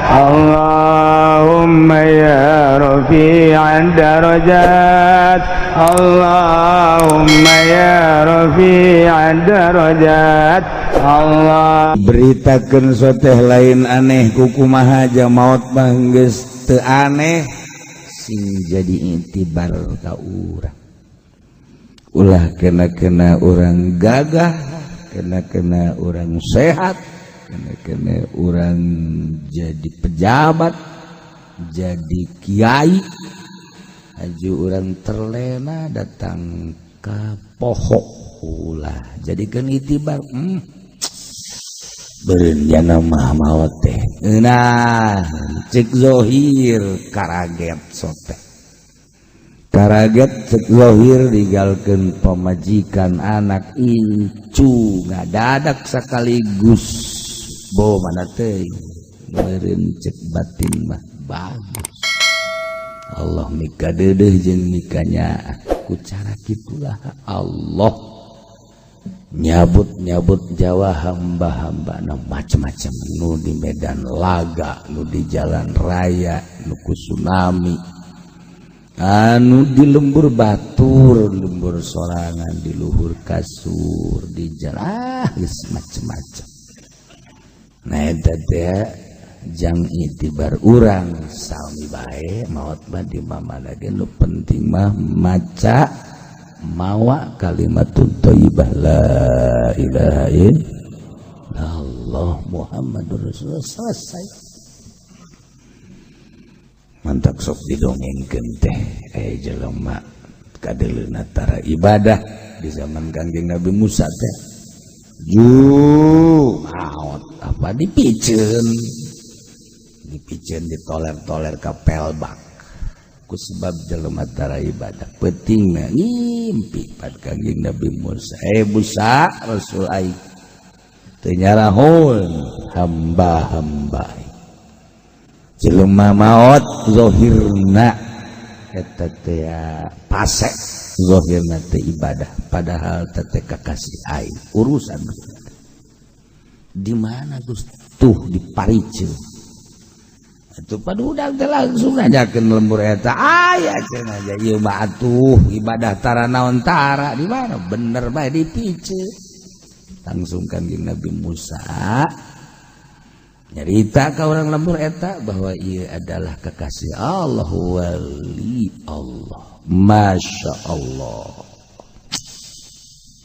اللهم يا رفيع الدرجات، اللهم يا رفيع الدرجات، الله. Beritakeun soteh lain aneh, kukumaha aja maot mah geus teu aneh. Sing jadi itibar ka urang, ulah kena-kena urang gagah, kena-kena urang sehat, kena-kena urang jadi pejabat, jadi kiai, aju urang terlena datang ka poho. Ulah jadikan itibar. Berencana mah maot teh. Nah, cek zohir karaget sote, karaget cek zohir digalkeun pamajikan, anak, incu, ngadadak sekaligus bo mana teh. Meureun cek batin mah bagus, Allah mika deudeuh jeung mikanya ku cara kitulah Allah nyabut-nyabut nyawa hamba-hamba. Nu macam-macam, nu di medan laga, nu di jalan raya, nu ku tsunami, anu di lembur batur, lembur sorangan, di luhur kasur, di jalan, ah, geus macam-macam. Nah, eta teh jang itibar urang. Salmi bae maot mah di mana ge, nu penting mah maca mawa kalimat thayyibah, la ilaha illallah Muhammadur Rasulullah, selesai. Mantak sok didongengkeun teh, eh, jelema kadeleuna tara ibadah di zaman Kangjeng Nabi Musa teh ju maot apa dipiceun, dipiceun, ditoler-toler ka pelbak ku sebab jelema tara ibadah. Peutingna ngimpi pad Kangjeng Nabi Musa, "Eh Musa, Rasul aing teu nyarahun hamba-hamba jelema maot zahirna eta teh pasek, zahirna teh ibadah, padahal teh kakasih aing urusan di mana, Gusti?" Tuh di pariceun itu pada udah langsung nanyakeun lembur eta aya cenah aja, ieu mah atuh ibadah tara naon tara di mana, bener bae dipiceun. Langsung Kangjeng Nabi Musa nyarita ke orang lembur eta bahwa ia adalah kekasih Allah, wali Allah. Masya Allah,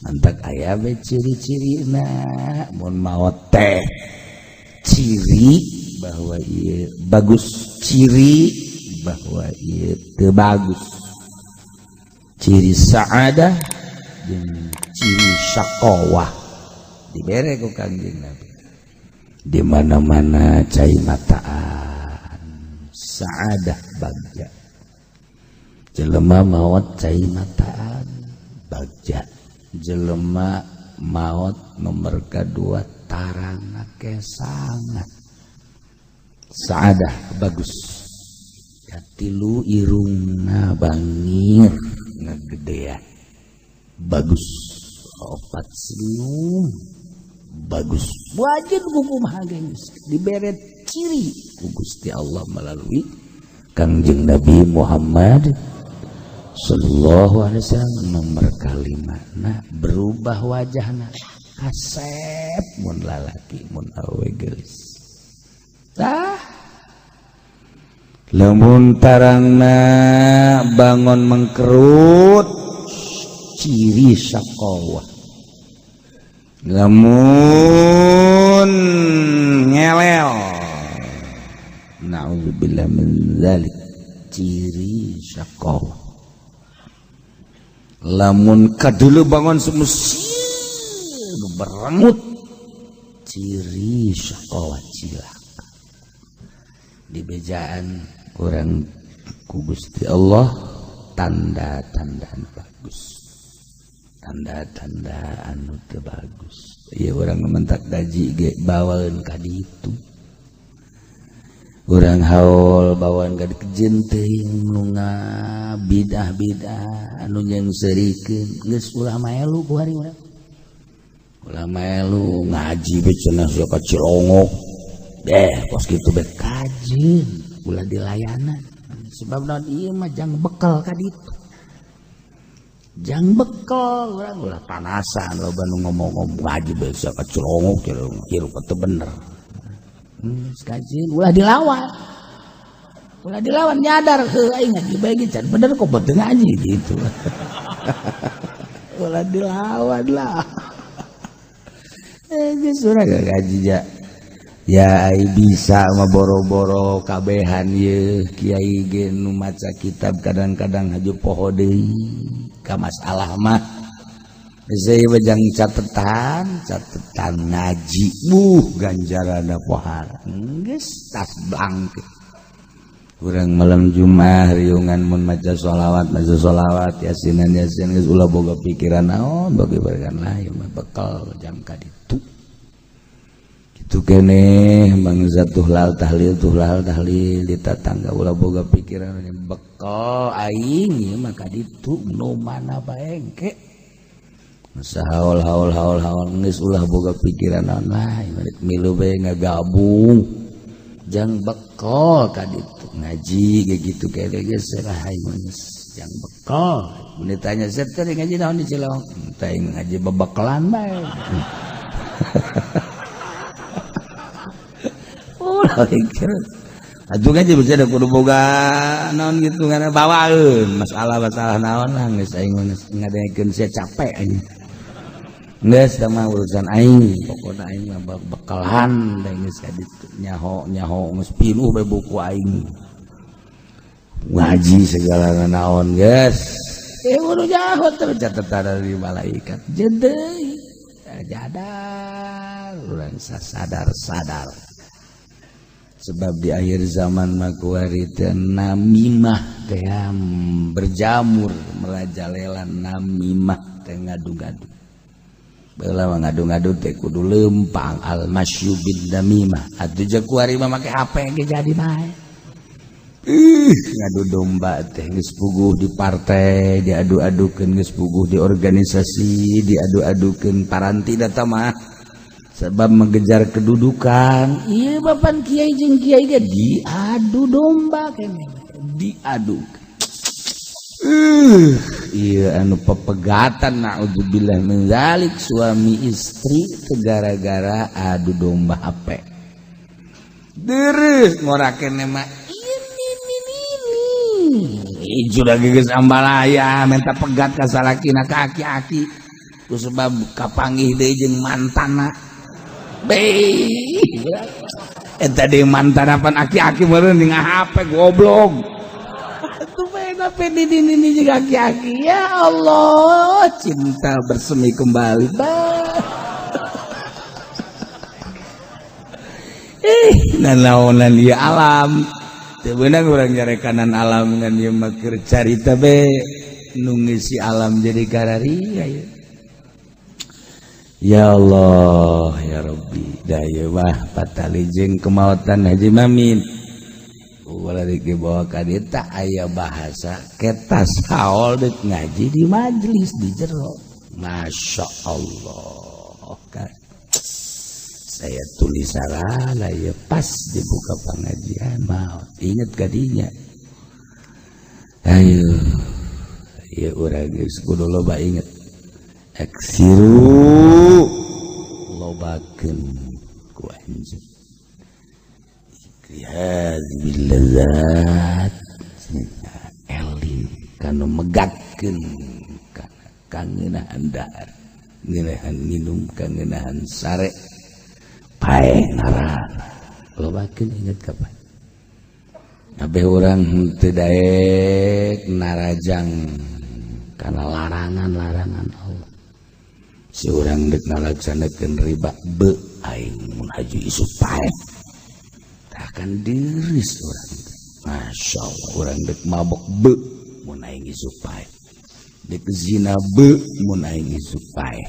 mantak aya be ciri-ciri. Nah, mun maot teh ciri bahwa ia bagus, ciri bahwa ia teu bagus, ciri saadah jeung ciri syaqawah dibere ku Kangjeng Nabi. Di mana-mana cai mataan, saadah, bagja. Jelema maot cai mataan, bagja. Jelema maot nomor kedua tarang sangat saadah, bagus. Katilu, irungna bangir ngagedean, bagus. Opat, senyum, bagus. Wajib kumaha dibere ciri ku Gusti Allah melalui Kangjeng Nabi Muhammad sallallahu alaihi wasallam. Nomor kalima, nah, berubah wajahna kasep mun lalaki, mun awewe geulis. Tah, lamun tarangna bangun mengkerut, ciri syaqawah. Lamun ngelel, naudzubillah min dzalik, ciri syaqawah. Lamun kadulu bangun semusir berengut, ciri syaqawah, cilaka. Dibejaan urang ku Gusti Allah tanda-tanda bagus, tanda-tanda anu teu bagus. Ieu urang mentak gaji ge bawaeun ka ditu, urang haul bawaan ka dikejeun teuing nu bidah-bidah anu jeung seurikeun. Geus ulah maelu ku hari urang, ulah maelu ngaji be cenah sia ka Cilongok. Deh kos kitu be kajeun ulah dilayanan. Sebab naon ieu mah jang bekal ka ditu. Jang bekal urang ulah panasan loba nu ngomong-ngomong ngaji bae sia kacelongok hirup teu bener. Kajeun ulah dilawan. Ulah dilawan nyadar heuh aing ngaji bae ge can bener kok beuteung ngaji gitu. Ulah dilawan lah. Geus urang ngaji ja. Ya ai bisa mah boro-boro kabehan ye kiai ge nu maca kitab kadang-kadang haju poho deui ka masalah mah. Geus bejang catetan, catetan ngaji. Buh ganjaranna pohara. Geus tas bangke. Urang malam Jumat riungan mun maca sholawat yasinan yasin geus ulah boga pikiran naon bagi barikan lah ieu mah bekal jam ka ditu. Kitu keneh bangsa tuhlal tahlil di tatangga ulah boga pikiran bekal aing ieu mah ka ditu nu mana bae engke. Masa haul haul haul haul geus ulah boga pikiran naon lah milu bae ngagabung. Jang bekal ka ditu ngaji kayak gitu kayak geus lah aing geus jang bekal. Mun ditanya sep teh ngaji naon di Cilong? Teh ngaji bebekalan bae. Ulah mikir. Atuh ngaji bisa da kudu boga naon gitu ngana bawaeun masalah-masalah naon lah geus aing geus ngadengekeun sia capek anjing. Geus tah mah urusan aing, pokona aing mah bekalan da geus ka ditu nyaho-nyaho geus pinuh bae buku aing. Ngaji segala naon geus. Kudu nyaho teh catatan dari malaikat. Deui jadar urang sadar-sadar. Sebab di akhir zaman mah kuari teh namimah teh berjamur merajalela namimah teh ngadu-ngadu. Baheula mah ngadu-ngadu teh kudu lempang al masyu bin namimah. Atuh jeung kuari mah make HP ge jadi bae. Ngadu domba teh geus puguh di partai diadu-adukeun, geus puguh di organisasi diadu-adukeun paranti data mah. Sebab mengejar kedudukan. Iya bapan kiai jeung kiai ge diadu domba keneh diadu. Iya anu pepegatan naudzubillah min zalik suami istri gara-gara adu domba HP. Terus ngorakeun mah ini sudah geus ambalaya minta pegat ka salakina ka aki-aki ku sebab kapanggih deui jeung mantana. Beh, eta deui mantan apan aki-aki meureun jeung HP goblok. Atuh bae HP di dini jeung aki-aki. Ya Allah, cinta bersemi kembali. Bah. Nanaonan ieu alam. Teu beunang urang nyarekanan alam ngan ieu mah keur carita be nu ngisi alam jadi kararia ya. Ya Allah ya Rabbi daya mah patali jeung kemautan Haji Mamin. Ulah dibawa ka dieu tah aya bahasa ketas haol deuk ngaji di majelis di jero. Masya Allah kan. Saya tulis sarana ya pas dibuka pengajian maut inget kadinya. Ayo ya urang geus kudu loba inget. Eksiru lobakeun ku anjeun. Hadhil ladzat eling kanu megatkeun kana kangenahan dahar, ngeunahan minum, kangenahan sare, pae narana. Lobakeun inget kapan? Kabeh urang henteu daek narajang kana larangan-larangan Allah. Si urang dek ngalaksanakeun riba be aing mun haju isuk pae. Takkan diris urang. Masya Allah urang dek mabok be mun aing isuk pae. Dek zina be mun aing isuk pae.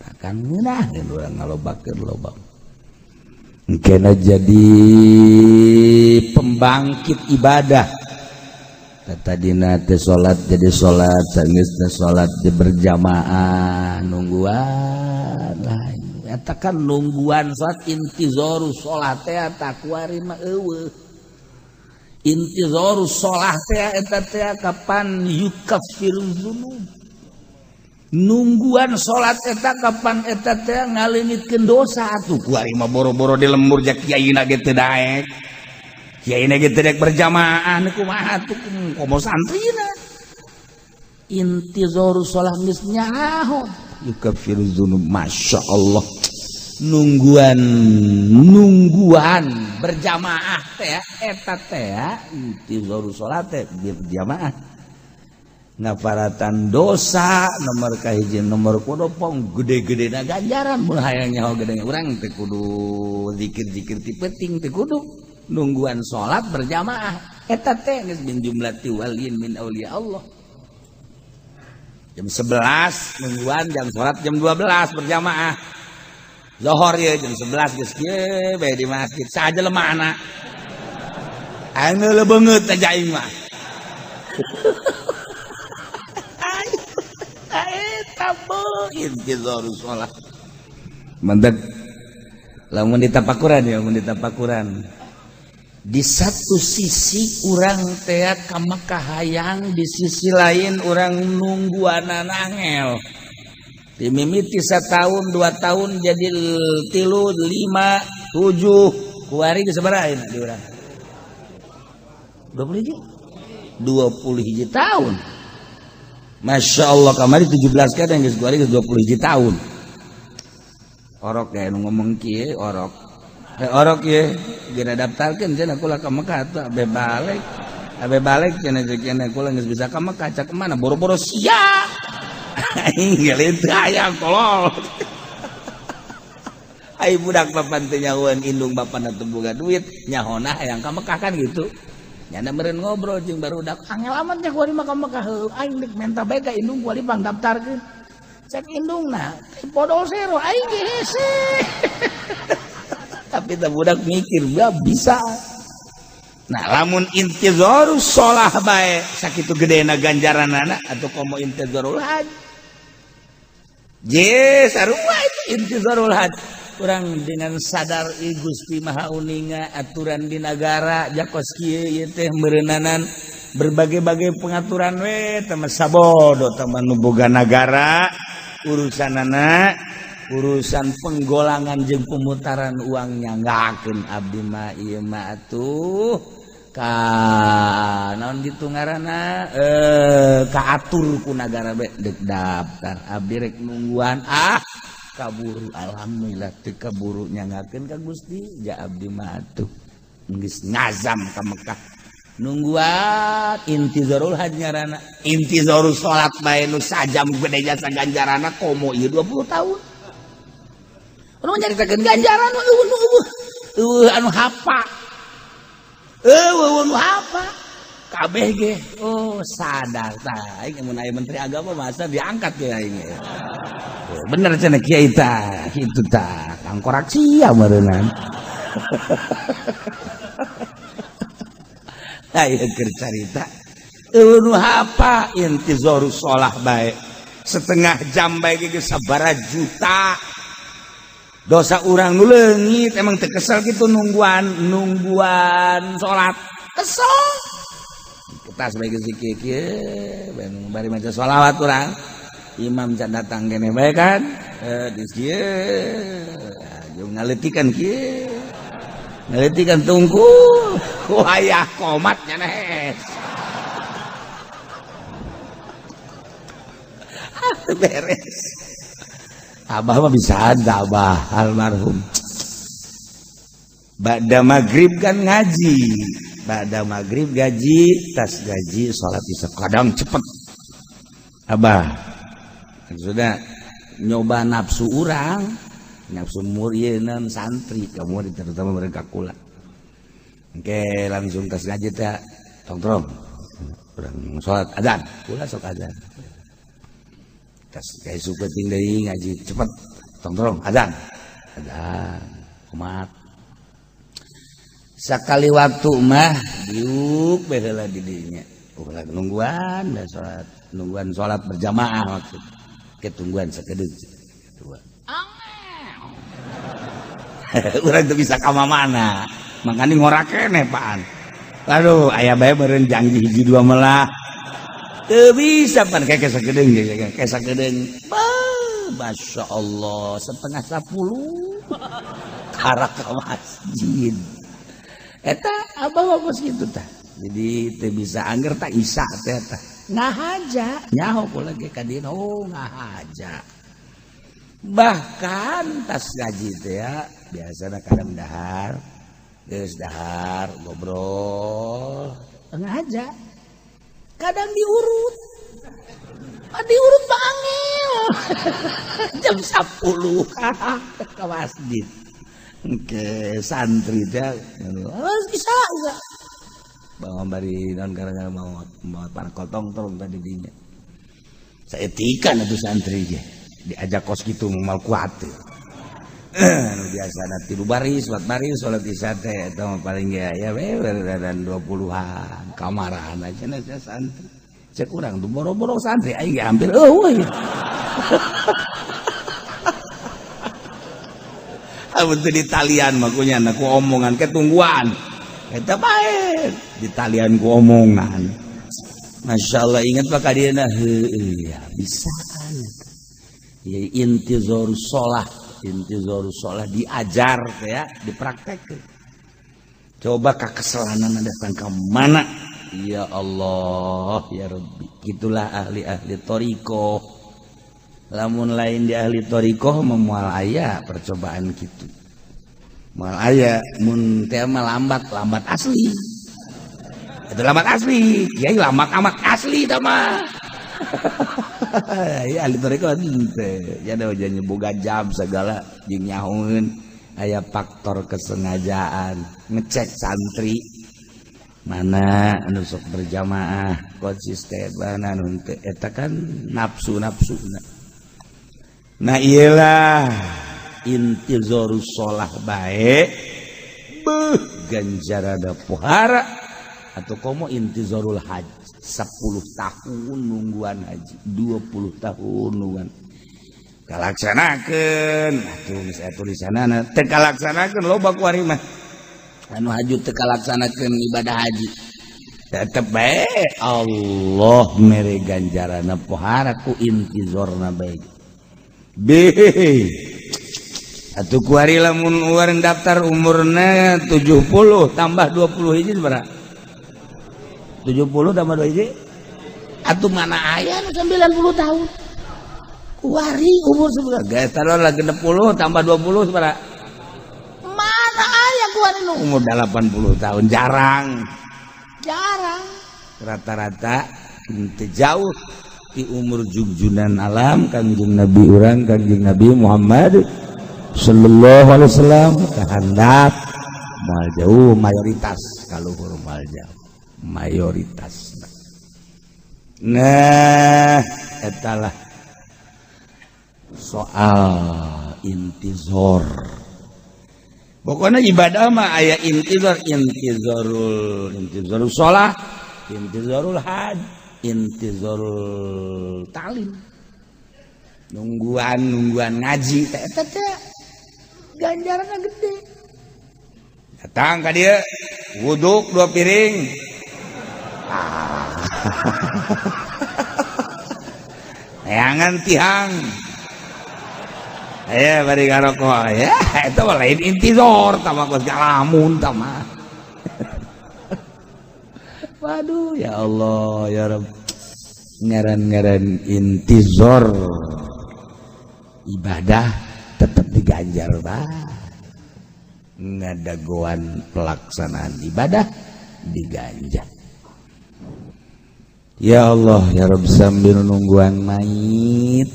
Takkan ngeunaheun urang ngalobakeun loba. Engkena jadi pembangkit ibadah. Tadina teh salat jadi salat, sangeusna salat di berjamaah nungguan lah. Eta kan nungguan salat intizoru sholat teh takwari mah eueuh. Intizoru sholat teh eta teh kapan yukaffiru dzunub. Nungguan salat eta kapan eta teh ngaleungitkeun dosa atuh kuari mah boro-boro di lembur ja kiaina ge teu daek. Kiaina ge teu daek berjamaah kumaha atuh komo santrina. Intizoru sholat geus nyaho yukaffiru dzunub. Masya Allah nungguan berjamaah teh eta teh intizoru sholat teh berjamaah ngafaratan dosa nomor kahiji nomor kodopong gede-gede na ganjaran mun hayang nyaho gede urang teh kudu zikir-zikir ti penting teh kudu nungguan sholat berjamaah eta teh geus min jumlati waliyin min auliya Allah. Jam 11 nungguan jam sholat jam 12 berjamaah. Zohor ya jam 11 geus kieu bae di masjid saja lemahna. Aing leuleung beungeut aja aing mah. Eta intizoru sholat. Mantap. Lamun ditapakuran ya, mun ditapakuran. Di satu sisi urang teh ka Mekah hayang, di sisi lain urang nungguanana angel. Dimimiti setahun, 2 tahun jadi 3, 5, 7. Kuari geus sabaraha ayeuna di urang? 20 hiji? 20 hiji tahun. Masya Allah kamari 17 kadang geus kuari geus 20 hiji tahun. Orok ya nu ngomong kieu orok. Orok ye geuna daftarkeun cenah kula ka Mekah atuh abe balik. Abe balik cenah cenah kula geus bisa ka Mekah cak mana boro-boro sia. Aing geuleuh teu hayang tolol. Ai budak papan teu nyahoeun indung bapana teu boga duit nyahona hayang ka Mekah kan gitu. Nyana meureun ngobrol jeung barudak angel amat nya kuari mah ka Mekah heuh aing deuk menta bae ka indung kuari pang daftarkeun. Cek indungna podol sero aing ge hese. Tapi teh budak mikir gak bisa. Nah lamun intizoru sholah bae sakitu gedena ganjaranana atau komo intizorul haj. Je sarua itu intizorul haj. Urang dengan sadar i Gusti Maha Uninga aturan di nagara jakos kieu ieu teh meureunnanan berbagai-bagai pengaturan we teh mah sabodo teh mah nu boga nagara urusanana urusan penggolangan jeung pemutaran uangnya ngakeun abdi mah ieu mah atuh ka naon gitu ngaranna kaatur ku nagara be deuk daftar abdi rek nungguan ah kaburu alhamdulillah teu kaburu nyangakeun ka Gusti ja abdi mah atuh geus ngazam ka Mekah nungguan intizarul haj ngaranna intizarul salat bae nu sajam gede jasa ganjaranna komo ieu 20 tahun. Anu nyaritakeun ganjaran eueuh anu hapa. Eueuh anu hapa. Kabeh ge oh sadar tah aing mun aya menteri agama masa diangkat ge aing. Bener cenah kiai tah kitu tah kangkorak sia meureunnan. Aya keur carita eueuh nu hapa intizoru sholah bae setengah jam bae ge sabaraha juta. Dosa urang nu leungit emang teu kesel kitu nungguan salat kesel ketas bae geus kieu kieu bari maca sholawat urang imam can datang kene bae kan geus kieu jeung ngaleutikan kieu ngaleutikan tungku wayah komat nya nes beres. Abah mah bisa ada abah almarhum. Ba'da maghrib kan ngaji. Ba'da maghrib gaji, tas gaji salat isya kadang cepet. Abah sudah nyoba nafsu urang, nafsu murieun santri kamu terutama mereka kula. Oke, langsung tas ngaji teh tongtrong. Urang salat azan, kula sok azan. Tas kayak suka deui ngaji cepet tongtrong azan. Azan, kumat. Sakali waktu mah diuk bae heula di dinya. Ulah nungguan da salat, nungguan salat berjamaah maksud. Ketungguan sakedeung. Angel. Urang teu bisa ka mana, makanya ngorak keneh paan. Aduh, aya bae meureun janji hiji dua melah. Teu bisa pan kayak sakedeung kayak sakedeung. Masya Allah, 9:30 karak ke masjid. Eta abah mah gitu tah. Jadi teu bisa angger tak isa teh tah. Ngahaja, nyaho kula ge ka dieu, oh ngahaja. Bahkan tas ngaji teh ya, biasana kadang dahar, geus dahar ngobrol, ngahaja. Kadang diurut. Ah, diurut mah angel. Jam 10 ke masjid. Oke, santri teh bisa bisa. Bang bari non gara-gara mau mau kotong tolong tadi dinya. Saetikan atuh santri ge. Diajak kos kitu mal kuat. Nu biasana 3 baris, 4 baris salat isya teh eta mah paling ge aya we dan 20-an kamaran aja na santri. Cek urang tuh boro-boro santri aing ge hampir eueuh. Amun teu ditalian mah kunya ku omongan ketungguan. Eta bae ditalian ku omongan. Masya Allah ingat pak kadieuna heueuh ya bisaan. Ya intizarus sholah, intizarus sholah diajar ya, dipraktekkeun. Coba kakeselanan datang ke mana? Ya Allah, ya Rabbi. Itulah ahli-ahli thariqah. Lamun lain di ahli thariqah memual aya percobaan kitu. Moal aya mun teh mah lambat, lambat asli. Itu lambat asli, kiai lambat amat asli tah mah. Ya ahli thariqah teh, ya da boga jam segala jeung nyahoeun aya faktor kesengajaan, ngecek santri mana anu sok berjamaah konsisten mana anu henteu eta kan nafsu-nafsuna. Nah iyalah intizarus sholah bae beuh ganjarana pohara atau komo intizarul haji 10 tahun nungguan haji 20 tahun nungguan kalaksanakeun atuh geus aya tulisanana teu kalaksanakeun loba kuari mah anu haju teu kalaksanakeun ibadah haji tetep bae Allah mere ganjarana pohara ku intizorna bae. B atuh kuari lamun urang daftar umurna 70 tambah 20 hiji sabaraha? 70 tambah 2 hiji atuh mana aya nu 90 tahun kuari umur sabaraha? Geus taruhlah 60 tambah 20 sabaraha? Mana aya kuari nu umur 80 tahun jarang. Jarang. Rata-rata teu jauh di umur jugjunan alam Kangjeng Nabi urang Kangjeng Nabi Muhammad sallallahu alaihi wasallam kahandap moal jauh mayoritas kaluhur moal jauh mayoritas. Nah etalah soal intizor. Pokoknya ibadah mah aya intizor, intizorul intizorul sholah, intizorul haj, intizorul talim, nungguan nungguan ngaji teh eta teh ganjaranna gede. Datang ka dieu wuduk 2 piring. Ah. Neangan tihang. Aya bari ngarokok ya eta mah lain intizor tah mah geus ngalamun tah mah. Waduh ya Allah ya Rabb. Ngaran-ngaran intizor ibadah tetap diganjar bah. Ngadagoan pelaksanaan ibadah diganjar. Ya Allah ya Rabb sambil nungguan mayit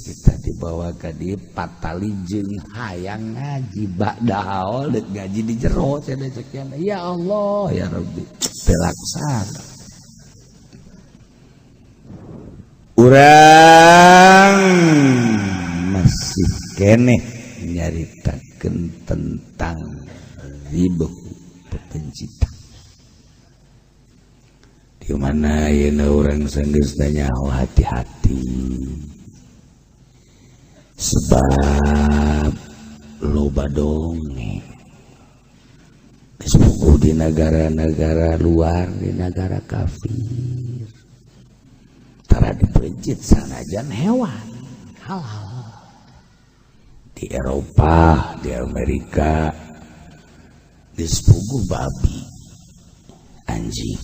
kita dibawa ke di patali jeung hayang ngaji ba'da haul deuk ngaji di jero cenah cekian. Ya Allah ya Rabbi telaksana. Urang masih keneh nyaritakeun tentang ribuh pepencita. Di mana ayeuna urang sanggeus nyaho hati-hati. Sebab Loba dongeng geus puguh di negara-negara luar, di negara kafir tara dipencit sanajan hewan halal. Di Eropa, di Amerika geus puguh babi, anjing,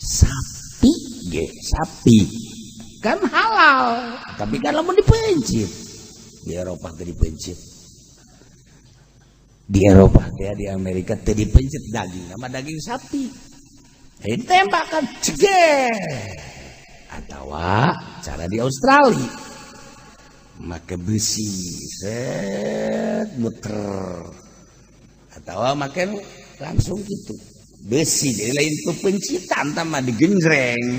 sapi ge, sapi kan halal, tapi kan lamun dipencit di Eropa teu dipencit, di Eropa teh, di Amerika teu dipencit daging sama daging sapi. Ditembakkan ceger atau cara di Australia make besi set muter atau make langsung gitu besi, jadi lain tuh pencitan tambah digenjreng.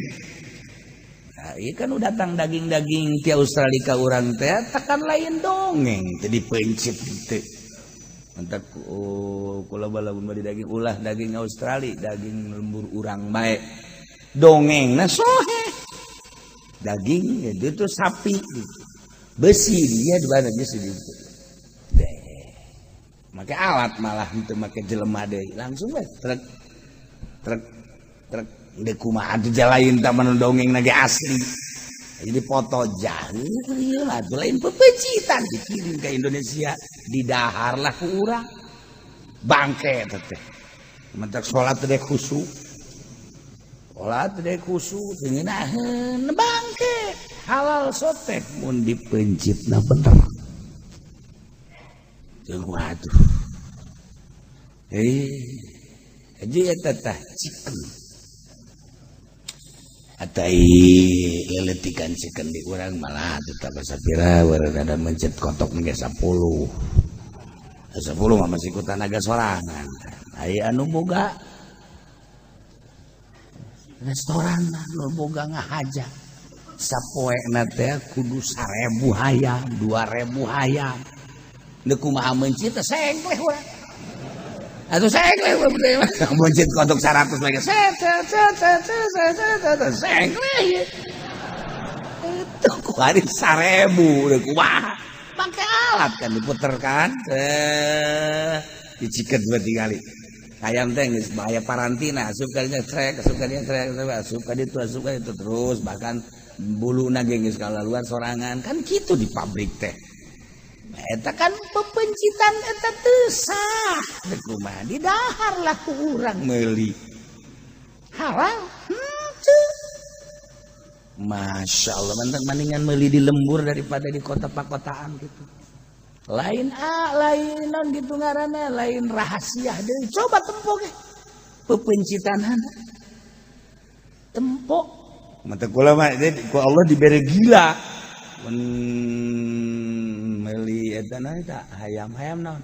Nah, iya kan udah datang daging-daging ti Australia ka urang teh tekan lain dongeng teu dipencit gitu. Mantap, oh, kula bala bari daging ulah daging Australia, daging lembur urang bae dongeng. Nah, sohe daging itu tuh sapi gitu. Besi dia di mana besi di deh make alat malah itu make jelema deh langsung we truk truk truk deh. Kumaha atuh lain taman dongeng nage asli, jadi foto jahil lah tuh lain pepecitan, dikirim ke Indonesia, didahar lah ku urang, bangke teh. Mentak sholat teh khusyuk, sholat teh khusyuk ngeunaheun bangke. Halal sote mun dipencitna bener. Waduh, eh aja eta tah chicken atai leletikan chicken di urang malah tetap sapira ada mencet kotok ge 10 10 mah masih ku tanaga sorangan. Aya anu boga restoran, anu boga ngahaja sapoe teh kudu 1000 hayam, 2000 hayam. Deuk kumaha mencit teh sengkleh urang atuh, sengkleh mencit kotok 100 lagi set set set set set set set sengkleh itu ku hari 1000. Deuk kumaha pakai alat kan diputer kan, eh diciket dua tiga kali ayam teh geus bahaya parantina, asup kalinya trek, asup kalinya trek, asup ka ditu, asup ka ditu terus, bahkan buluna ge geus luar sorangan kan gitu di pabrik teh. Eta kan pepencitan, eta teu sah. Deuk kumaha didahar lah ku urang meuli halal henteu. Masya Allah, mantan mendingan meuli di lembur daripada di kota pakotaan gitu. Lain A, lain non gitu ngaranna, lain rahasia deui. Coba tempo ge pepencitan tempo. Mata kula mah ku Allah dibere gila. Mun meuli eta naon eta hayam, hayam naon?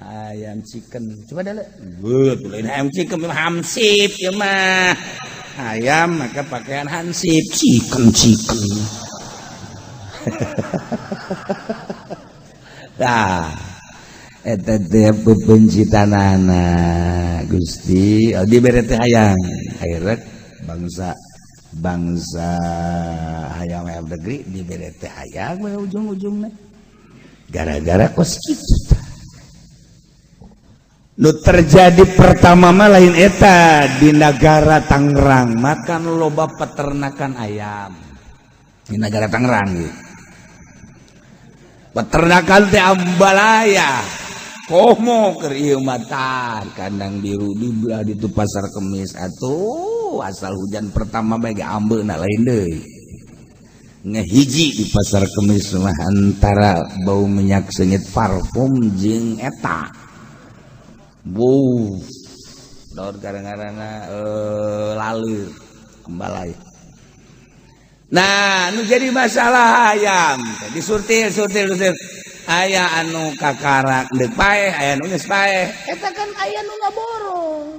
Ayam chicken. Coba dale. Beuh, lain ayam chicken, hansip ya mah. Ayam maka pakaian hansip, chicken chicken. Nah, eta teh pepencitanana Gusti, oh, dibere teh hayang. Akhirnya bangsa bangsa hayam hayam negeri dibere teh hayang we ujung-ujungna. Gara-gara kos kitu tah. Nu terjadi pertama mah lain eta di negara Tangerang, makan loba peternakan ayam di negara Tangerang gitu. Peternakan teh ambalaya komo keur ieu mah kandang biru di belah ditu Pasar Kemis atuh, asal hujan pertama bae ge ambeuna lain deui. Ngehiji di Pasar Kemis mah antara bau minyak seungit, parfum jeung eta. Bu, daun kadang-kadang lalir ambalaya. Nah, nu jadi masalah ayam disurtil surtil surtil, aya anu kakarak deuk paeh, aya nu geus paeh. Eta kan aya nu ngaborong.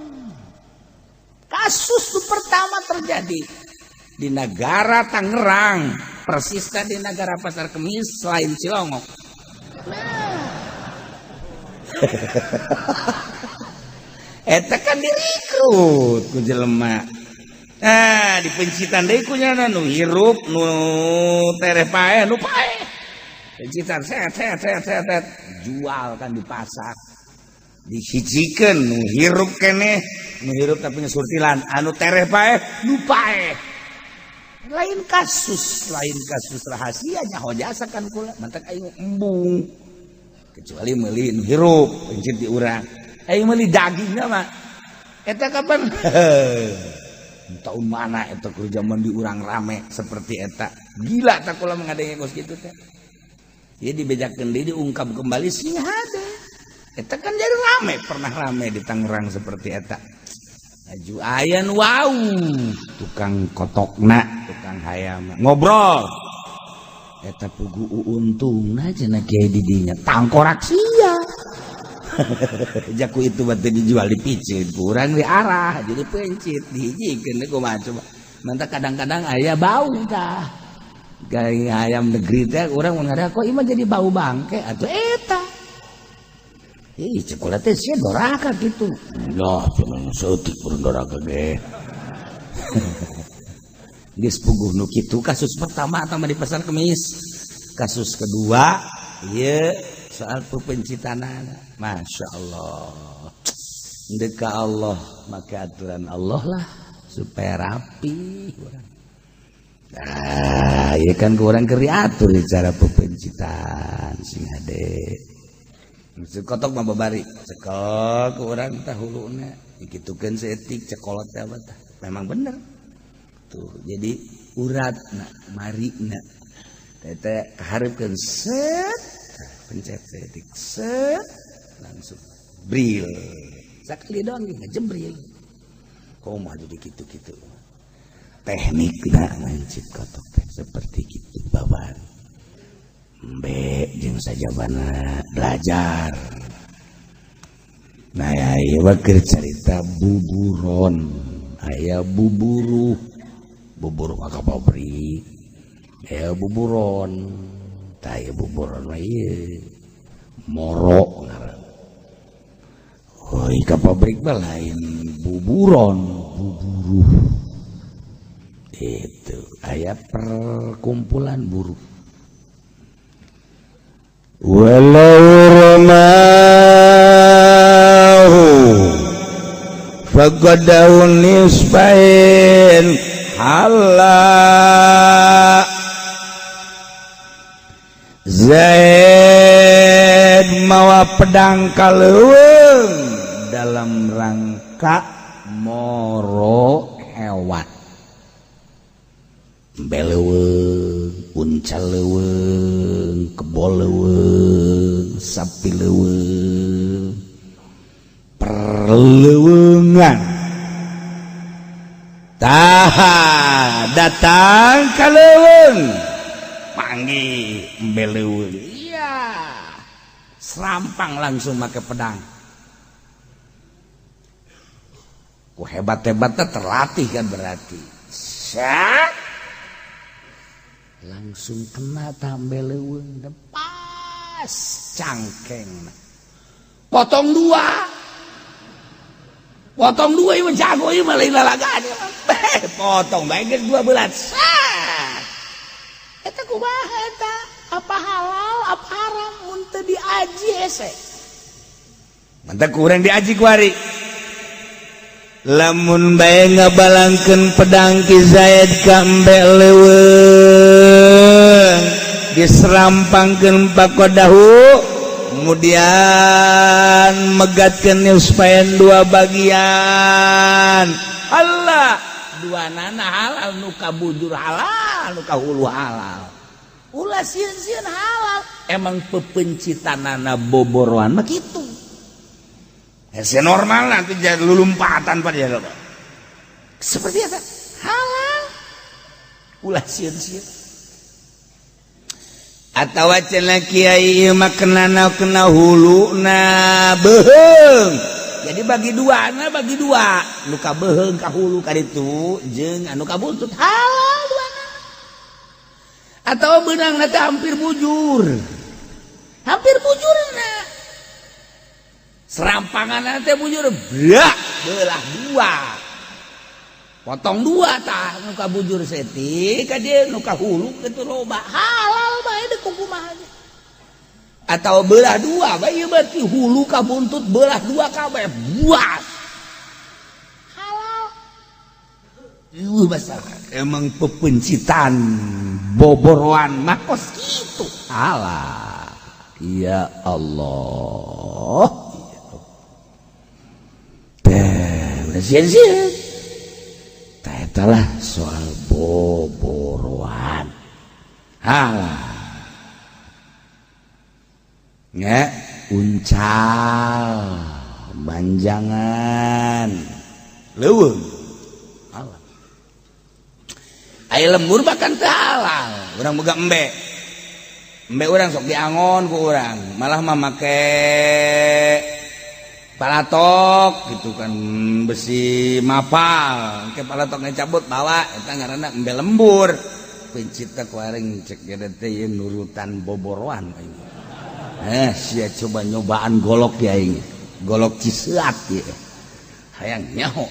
Kasus nu pertama terjadi di negara Tangerang, persis di negara Pasar Kemis, lain Cilongok. Nah, eta kan direkrut ku jelema. Ah, dipencitan deui ku nyana nu hirup, nu tereh paeh, nu paeh. Pencitan set set set set set jual kan di pasar. Dihijikeun nu hirup keneh, nu hirup tapi ngesurtilan, anu tereh paeh, nu paeh. Lain kasus rahasia nyaho jasa kan kula, mantak aing embung. Kecuali meuli nu hirup pencit di urang. Aing meuli dagingna mah eta kapan? Tahun mana eta keur zaman di urang rame seperti eta. Gila tak kula mengadenge kos kitu teh. Ieu dibejakeun deui, diungkap kembali sing hade. Eta kan jadi rame, pernah rame di Tangerang seperti eta. Laju aya nu wow, tukang kotokna, tukang hayam. Ngobrol. Eta pugu untungna cenah kiai di dinya tangkorak sia. Jaku itu batu dijual dipicit kurang diarah jadi pencit dihijikeun kumaha coba. Mantap kadang-kadang aya bau tah. Gaya ayam negeri teh urang mun kok ieu mah jadi bau bangke atuh eta. Ih, cek kula teh sia doraka kitu. Lah, cuman saeutik urang doraka ge. Geus puguh nu kitu kasus pertama atau di Pasar Kemis. Kasus kedua ieu soal pepencitanana. Masya Allah. Deka Allah maka aturan Allah lah supaya rapi urang. Nah, ieu kan kurang keur diatur cara pepencitan sing hade. Kotok mah babari cekel ku urang tah huluna dikitukeun saeutik cekolot teh apa tah. Memang bener. Tuh, jadi uratna marina teh kahareupkeun set pencet saeutik set langsung bril. Sakali doang ge ngejembril. Kumaha jadi kitu-kitu. Teknikna mencit kotok teh seperti kitu babari. Embe jeung sajabana belajar. Nah, ya, ieu mah keur carita buburon. Aya buburuh. Buburuh mah ka pabrik. Aya buburon. Tah ieu buburon mah ieu. Moro ngaranna. Hoi ka pabrik mah lain buburon, buburuh. Itu aya perkumpulan buruh. Walau ramahu faqadahu nisfain hala. Zaid mawa pedang kaleuweung dalam rangka moro hewan, beleuweung, unca leuweung, kebo leuweung, sapi leuweung, perleuweungan. Tah, datang ka leuweung, panggih embe leuweung, iya, serampang langsung make pedang. Ku hebat-hebatnya terlatih kan berarti. Set langsung kena tambe leuweung, pas cangkeng, potong dua, potong dua. Ieu jago, ieu mah lain lalagaan ieu mah. Potong bae geus dua belas. Set eta kumaha eta? Apa halal apa haram mun teu diaji hese? Mantap kurang diaji kuari. Lamun bae ngabalangkeun pedang Ki Zaid ka embe leuweung, diserampangkeun pakodahu, kemudian megatkeun nisfain, dua bagian. Allah, dua nana halal, nu kabujur halal, nu kahulu halal, ulah sieun-sieun halal. Emang pepencitanana boboroan mah kitu. Hese normal nanti jadi lulumpatan pada ya seperti apa halal, ulah sieun-sieun. Atawa cenah kiai ieu mah kena kena huluna beuheung. Jadi bagi dua na, bagi dua, nu ka beuheung ka hulu ka ditu jeung anu ka buntut halal dua. Atau benang nanti hampir bujur, hampir bujur na, serampangan nanti bujur brak, belah dua, potong dua. Tah, nu ka bujur saeutik ka dieu, nu ka hulu kitu loba, halal bae deh kumaha. Atau belah dua bae berarti hulu ka buntut belah dua kabeh buas. Halal. Ieu masalah emang pepencitan boboroan mah kos kitu. Halal. Ya Allah. Teh, udah sieun-sieun. Teh eta lah soal boboroan. Halal. Nya uncal manjangan leuweung halal. Aya lembur bahkan teu halal. Urang boga embe. Embe urang sok diangon ku urang, malah mah make palatok gitu kan, besi mapal. Ke palatoknya cabut bawa eta ngaranna embe lembur. Pencipta ku aing cek gede teh ieu nurutan boboroan aing. Sia coba nyobaan golok ya aing. Golok Ciseat ya. Hayang nyaho.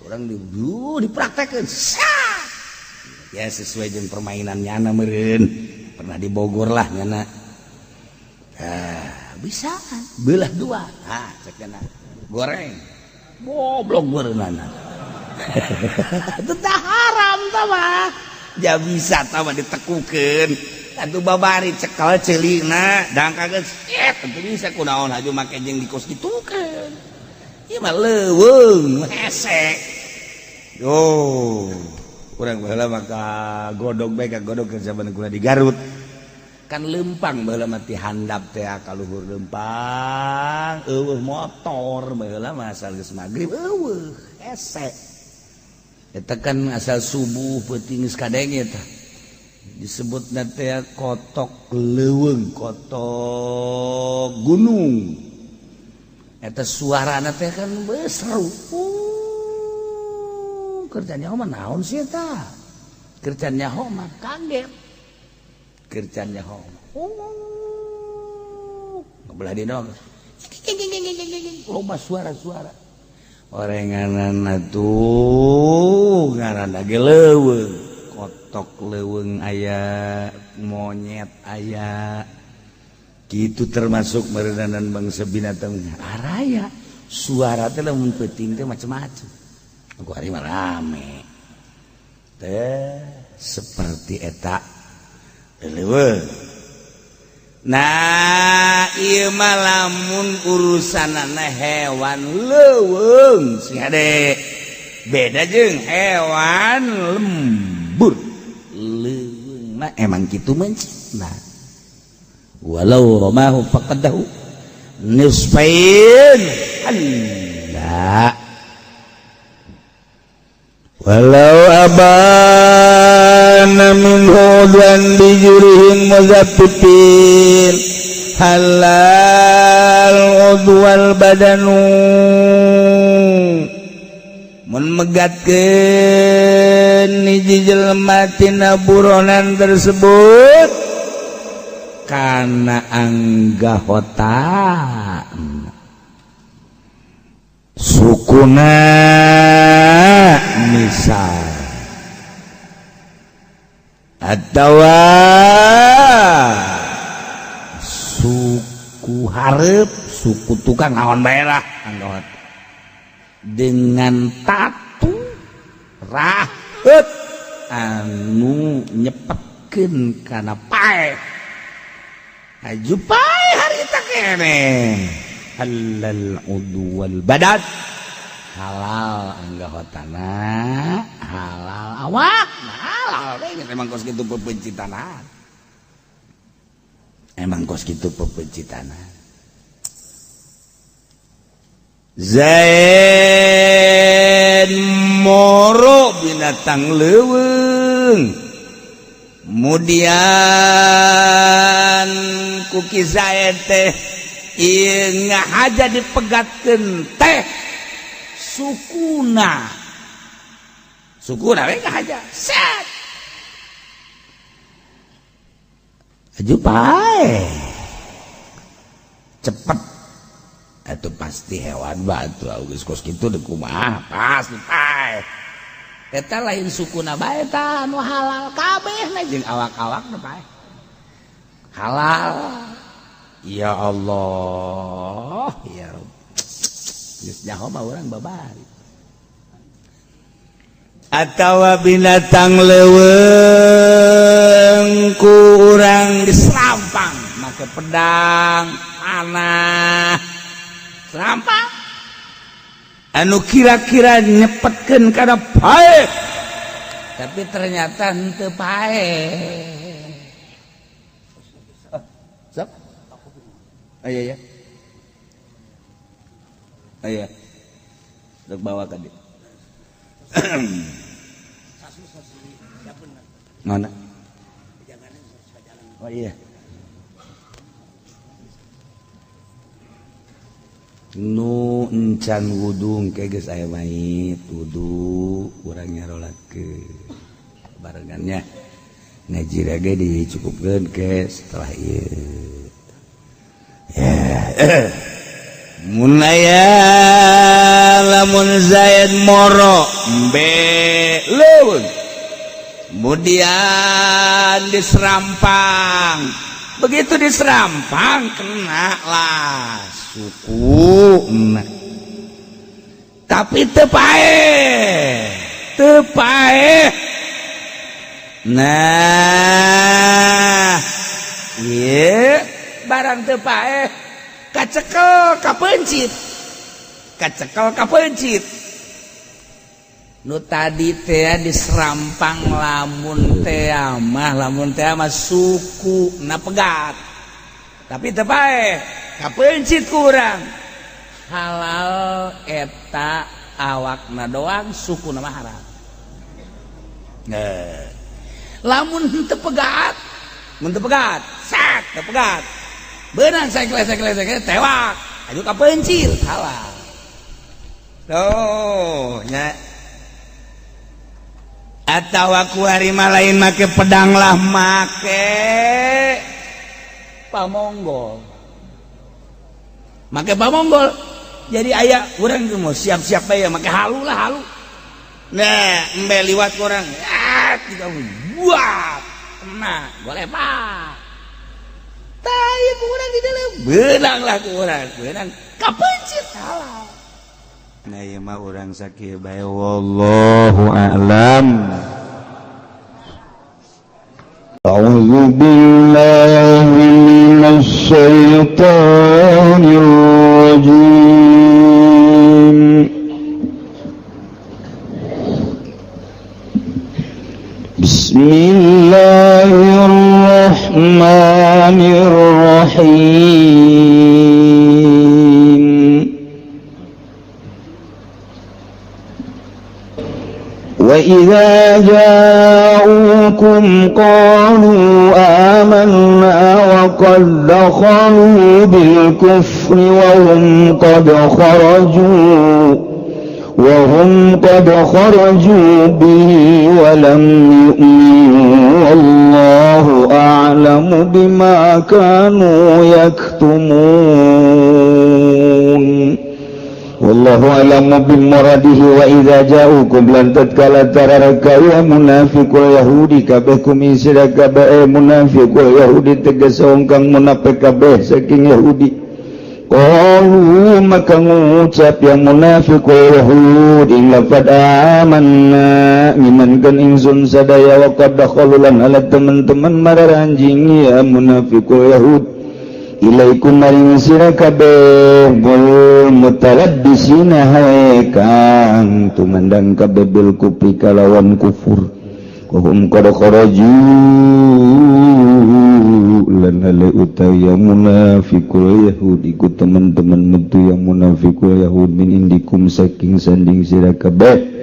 Urang di dipraktekeun. Sah. Ya sesuai jeung permainan nyana meureun. Pernah di Bogor lah nyana. Ah, bisa belah dua. Ah, cek nyana. Goreng. Goblok beureunana. Itu tah haram tah mah. Ja bisa tah mah ditekukeun. Atuh babari cekel ceulina dang kaget tentu bisa kunaon haju make jeung dikos kitukeun. Ieu mah leuweung hese. Yo, urang baheula mah ka godog bae ka godog ke zaman kula di Garut. Kan lempang baheula mah ti handap teh ka luhur lempang, eueuh motor baheula mah asal geus magrib eueuh hese. Eta kan asal subuh peuting geus kadenge tah. Disebut teh kotok leuweung, kotok gunung. Eta suarana teh kan seru. Kerjanya mah naon sih eta? Kerjanya mah kaget. Kerjanya mah. Belah di doang. Loba suara-suara. Orenganana tuh ngaranna ge leuweung. Kotok leuweung aya, monyet aya. Gitu termasuk meureunan bangsa binatang araya. Suara teh lamun peuting teh macem-macem. Aku hari mah rame. Teh seperti eta leuweung. Nah, ieu mah lamun urusanana hewan leuweung sing hade. Beda jeung hewan lembur. Leuweung mah emang kitu mencitna. Walau ramahu faqadahu nisfain. Allah. Walau abana min hudan bijurihin muzaffifin halal udwal badanu mun megatkeun hiji jelema tina buronan tersebut kana anggahota sukuna misal atawa suku hareup suku tukang naon bae lah anggahota dengan tatu raheut anu nyepetkeun kana paeh haju paeh harita keneh halal udwal badan halal anggahotana halal awak halal emang kos kitu pepencitanan emang kos kitu pepencitanan. Zain moro binatang leuweung mudian kuki Zaid teh ieu ngahaja dipegatkeun teh sukuna sukuna we ngahaja set aju pae cepet itu pasti hewan batu geus kos kitu deuk kumaha pasti pae eta lain sukuna bae tah anu halal kabehna jeung awak-awakna pae halal. Ya Allah, ya Rabb. Geus nyaho mah urang babari. Atawa binatang leuweung ku urang diserampang make pedang, panah. Serampang. Anu kira-kira nyepetkeun kana paeh. Tapi ternyata henteu paeh. Sok. Oh iya ya. Oh iya. Dek bawa ka dieu. Mana? Oh iya. Nu encan wudu engke geus aya mait wudu urang nyarolatkeun barengannya. Ngaji ge dicukupkeun ke setelah ieu. Ya. Mun aya lamun Zaid moro embe leuweung. Kemudian diserampang. Begitu diserampang kena lah suku. Nah. Tapi teu paeh. Teu paeh. Nah, ieu barang teu paeh kacekel kapeuncit. Kacekel kapeuncit. Nu tadi teh diserampang lamun teh mah suku na pegat. Tapi teu paeh kapeuncit ku urang. Halal eta awakna doang sukuna mah haram. Nah, lamun teu pegat, mun teu pegat, sak teu pegat. Beunang sekle sekle sekle tewak, aju kapeuncit halal. Tuh, nya. Atawa ku ari mah lain make pedang lah make pamonggol. Make pamonggol. Jadi aya urang mau siap-siap bae make halu lah halu. Nah, embe liwat ku urang. Ah, tiga buat. Kena, boleh pak. Tah ieu ku urang di dalam. Beunang lah ku urang, beunang kapeuncit halal. Nah, ieu mah urang sakieu bae wallahu a'lam. أعوذ بالله من الشيطان الرجيم. بسم الله الرحمن الرحيم. وإذا جاءوكم قالوا آمنا وقد دخلوا بالكفر وهم قد خرجوا به ولم يؤمنوا والله أعلم بما كانوا يكتمون. Wallahu a'lamu bimuradihi. Wa idza ja'ukum lan tatkala tararaka ya munafiqul yahudi kabeh kum sira kabeh munafiqul yahudi tegas wong kang munafik kabeh saking yahudi. Qalu maka ngucap yang munafiqul yahudi ing lafad amanna ngimankeun ingsun sadaya wa qad dakhalu lan ala teman-teman mararanjing ya munafiqul yahud ilaikum maring sira kabeh gul mutalabbisina hae kang tumandang kabeh bil kufri kalawan kufur wahum qad kharaju lan hale utawi munafiqul yahudi ku teman-teman metu yang munafiqul yahud min indikum saking sanding sira kabeh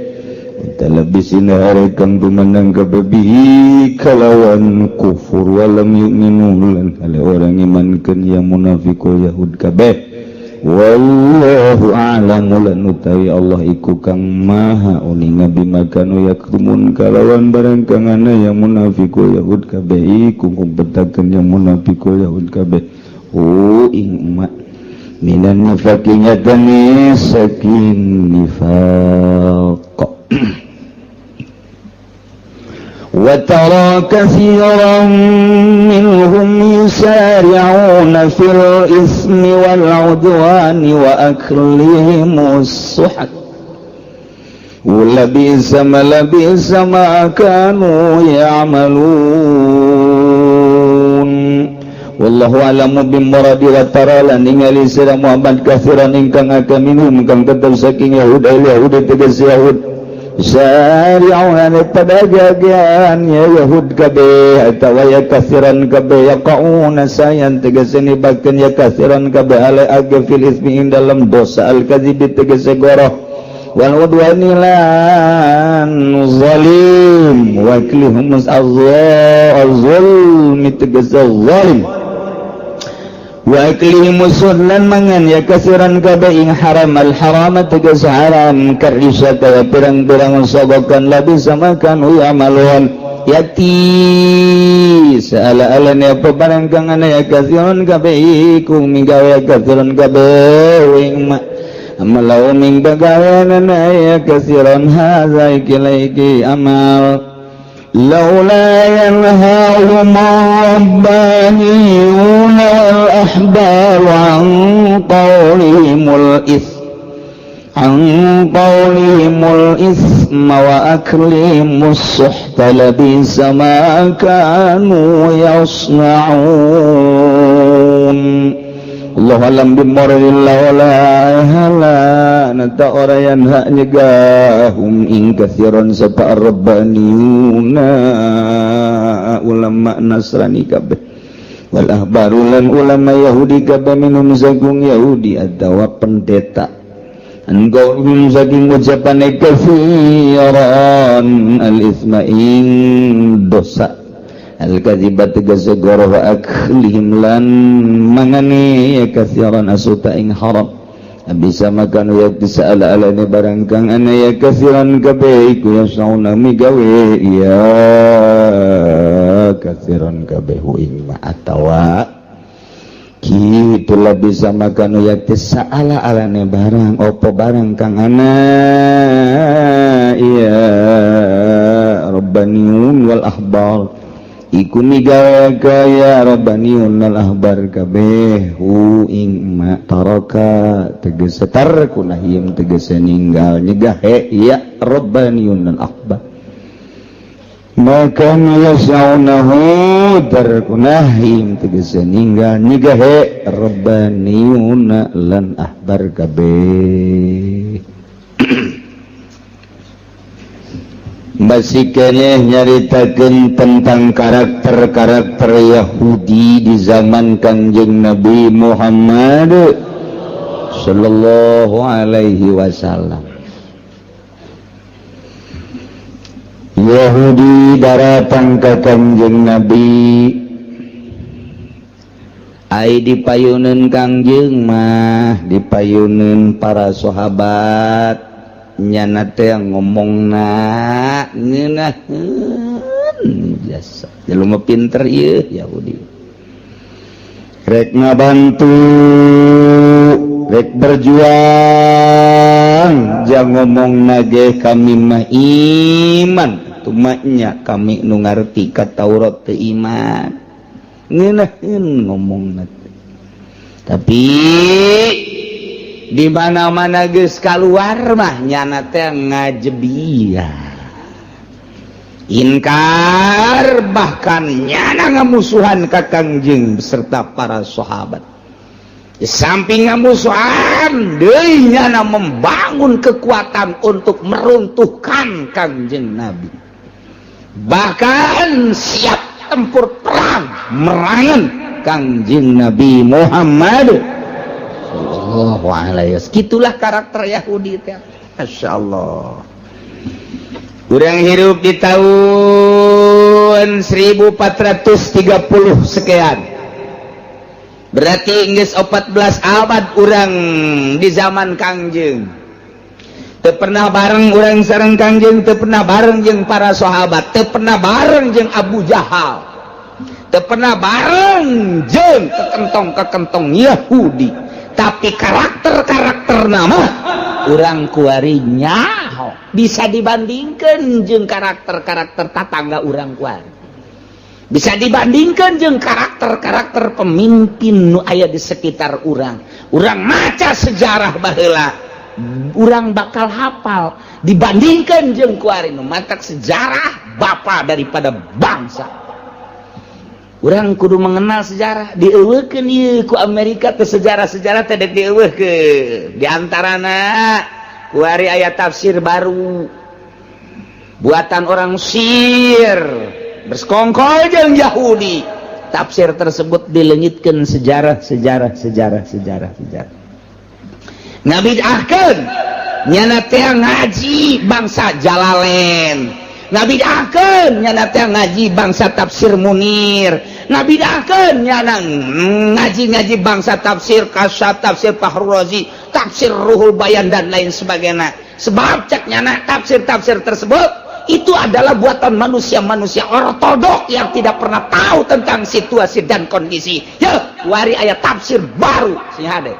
mutalabbisina hae kang tumandang kabeh bihi kalawan kufur walam yu'minu lan hale orang imankeun yang munafiqul yahud kabeh. Wallahu a'lamu lan utawi Allah iku kang maha uninga bima kanu yaktumun kalawan barang kang ana yang munafiqul yahud kabeh iku ngumpetakeun yang munafiqul yahud kabeh hu ing umat minan nifaqi nyatane saking nifaq. Wa tara katsiran minhum yusari'una fil ismi wal 'udwani wa aklihimus suhat labisa ma kanu ya'malun. Wallahu a'lamu bimuradi wa tara lan ningali sira Muhammad katsiran ingkang akeh minhum kang tetep saking Yahud Yahudi tegas Yahud syari'una pada jagaan ya Yahud kabeh atawa ya katsiran kabeh yaqauna sayan tegas nibakeun ya katsiran kabeh ale age fil ismi ing dalam dosa al kadzibi tegas goroh wal udwani lan zalim wa aklihum az-zulmi tegas zalim wa aklihim lan mangan ya kasiran kabeh ing haram al haram tegas haram karisa kaya pirang-pirang sogokan labisa ma kanu ya'malun yati saala-alane apa barang kang ana ya kasiran kabeh iku migawe ya kasiran kabeh ing ma amalau ming bagaweanana ya kasiran hadza iki iki amal laula yanhahum rabbaniyuna wal ahbar an qawlihimul isma wa aklihimus suhta labisa ma kanu yasna'un. Allah alam bimuradillah wala hala nata ora yanha nyegahum ing katsiran sapa rabbaniyuna ulama Nasrani kabeh wal ahbaru lan ulama Yahudi kabeh minum saking Yahudi atawa pendeta engkau minum saking ucapane katsiran al isma ing dosa al-kadziba tegas goroh wa aklihim lan mangane katsiran asuta ing haram bisa makan ya bisa ala-alane barang kang ana ya katsiran kabeh iku yasauna migawe ya katsiran kabeh ing ma atawa kitu bisa makan ya bisa ala-alane barang opo barang kang ana ya rabbaniyun wal ahbar iku migawe kaya rabbaniyun wal ahbar kabeh hu ing ma taraka tegese tarku nahim tegese ninggal nyegah ya rabbaniyun wal ahbar maka yasaunahu tarku nahim tegese ninggal nyegah rabbaniyun lan ahbar kabeh. Masih keneh nyaritakeun tentang karakter-karakter Yahudi di zaman Kangjeng Nabi Muhammad sallallahu alaihi wasallam. Yahudi daratang ka Kangjeng Nabi ai dipayuneun Kangjeng mah dipayuneun para sahabat nyana teh ngomongna ngeunaheun jasa jelema pinter ieu Yahudi rek ngabantu rek berjuang jang ngomongna ge kami mah iman tumanya kami nu ngarti ka Taurat teh iman ngeunaheun ngomongna tapi di mana-mana geus kaluar mah nyana teh ngajebiah inkar bahkan nyana ngamusuhan ka Kangjeng beserta para sahabat. Di samping ngamusuhan deui nyana membangun kekuatan untuk meruntuhkan Kangjeng Nabi, bahkan siap tempur perang merangan Kangjeng Nabi Muhammad. Gitulah karakter Yahudi teh. Masya Allah. Kurang hidup di tahun 1430 sekian. Berarti geus 14 abad urang di zaman Kangjeng. Teu pernah bareng urang sareng Kangjeng, teu pernah bareng jeung para sahabat, teu pernah bareng jeung Abu Jahal. Teu pernah bareng jeung kekentong-kekentong Yahudi. Tapi karakter-karakter nama urang kuari nyaho. Nyaho bisa dibandingkan jeung karakter-karakter tatangga urang kuari, bisa dibandingkan jeung karakter-karakter pemimpin nu aya di sekitar urang. Urang maca sejarah baheula, urang bakal hafal dibandingkan jeung kuari. Nu matak sejarah bapa daripada bangsa. Urang kudu mengenal sejarah. Dieuweuhkeun ieu ku Amerika teh, sejarah-sejarah teh dek dieuweuhkeun. Di antarana kuari aya tafsir baru buatan orang Mesir bersekongkol jeung Yahudi. Tafsir tersebut dileungitkeun sejarah, sejarah, sejarah, sejarah, sejarah, ngabidahkeun nyana teh ngaji bangsa Jalalain, ngabidahkeun nyana teh ngaji bangsa tafsir Munir, ngabidahkeun nyana ngaji-ngaji bangsa tafsir Kasyaf, tafsir Fahrur Razi, tafsir Ruhul Bayan, dan lain sebagainya. Sebab cek nyana tafsir-tafsir tersebut itu adalah buatan manusia-manusia ortodok yang tidak pernah tahu tentang situasi dan kondisi. Ya, wari aya tafsir baru sing hade.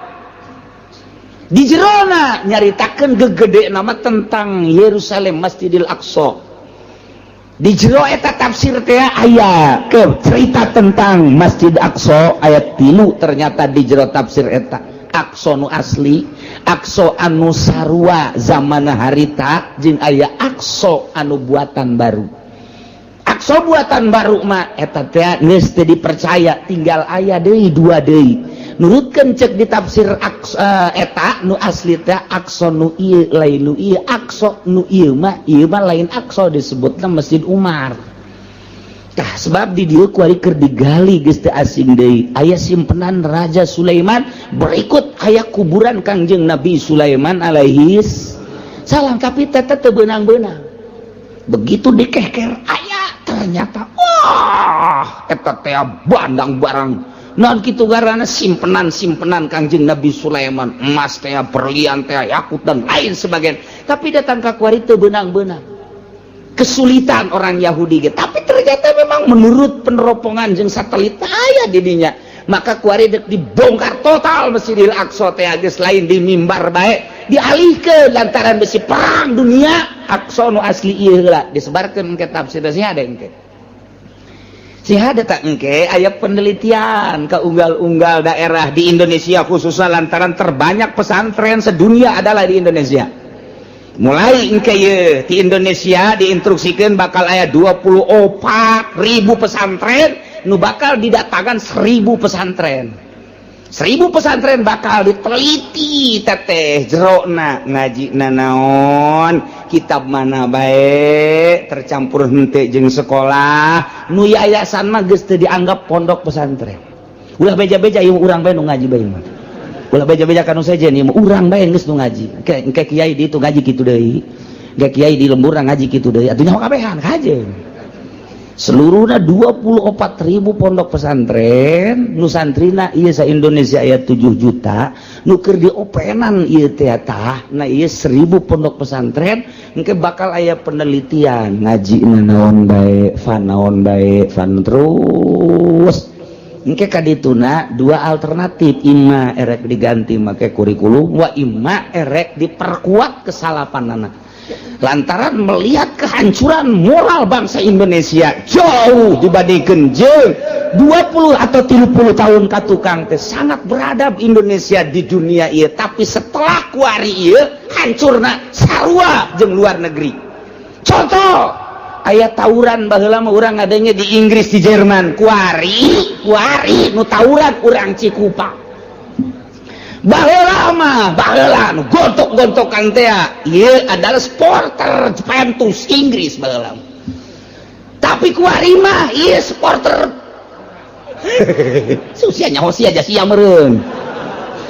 Di jerona nyaritakeun gegede nama tentang Yerusalem, Masjidil Aqsa. Di jero eta tafsir teh aya ke cerita tentang Masjid Aqsa ayat 3. Ternyata di jero tafsir eta Aqsa nu asli, Aqsa anu sarua zaman harita, jeung aya Aqsa anu buatan baru. Aqsa buatan baru mah eta teh geus teu dipercaya, tinggal aya deui dua deui. Nurutkeun cek di tafsir Aqsa eta nu asli teh Aqsa nu ieu lain nu ieu. Aqsa nu ieu mah lain Aqsa, disebutna Masjid Umar. Tah, sebab di dieu kuari keur digali geus teu asing deui, aya simpenan Raja Sulaiman, berikut aya kuburan Kangjeng Nabi Sulaiman alaihi salam, tapi teteh teu beunang-beunang. Begitu dikeker aya ternyata, wah, eta teh bandang barang non kitu garana simpenan-simpenan Kangjeng Nabi Sulaiman, emas teh, berlian teh, yakut, dan lain sebagainya. Tapi datang ka kuari teu beunang-beunang, kesulitan orang Yahudi gitu. Tapi ternyata memang menurut peneropongan jeung satelit aya di dinya. Maka kuari dek dibongkar total Masjidil Aqsa teh, geus lain di mimbar bae, dialihkeun lantaran besi perang dunia. Aqsa nu asli ieu heula disebarkeun ke tafsir sih ada engke. Sih ada tak engke aya penelitian ke unggal-unggal daerah di Indonesia, khususnya lantaran terbanyak pesantren sedunia adalah di Indonesia. Mulai engke ye di Indonesia diinstruksikan bakal aya 24 ribu pesantren, nu bakal didatangkan 1000 pesantren. 1000 pesantren bakal diteliti teteh jerona, ngaji nanaon, kitab mana baik, tercampur hente jeung sekolah. Nu yayasan mah geus teu dianggap pondok pesantren. Ulah beja-beja ieu, urang bae nu ngaji bae mah. Ulah beja-beja kanu sejen, ieu mah urang bae geus nu ngaji. Engke engke kiai di itu ngaji kitu deui, engke kiai di lembur ngaji kitu deui, atuh nyaho kabehan kajeun. Seluruhnya 24 ribu pondok pesantren nu santrina ieu sa Indonesia aya 7 juta, nu keur diopenan ieu teh tah. Nah, ieu 1000 pondok pesantren engke bakal aya penelitian ngaji naon bae, fan naon bae, fan terus. Engke kadituna dua alternatif, imma erek diganti make kurikulum wa imma erek diperkuat kesalapanana, lantaran melihat kehancuran moral bangsa Indonesia jauh dibandingkan jeung 20 atau 30 tahun ka tukang teh sangat beradab Indonesia di dunia ieu, tapi setelah kuari ieu hancurna sarua jeung luar negeri. Contoh, aya tawuran baheula mah urang adanya di Inggris, di Jerman. Kuari kuari nu tawuran urang Cikupa. Baheula mah, baheula nu gontok-gontokan teh ieu adalah supporter Juventus Inggris baheula, tapi kuari mah ieu supporter susia nyaho sia aja sia meureun.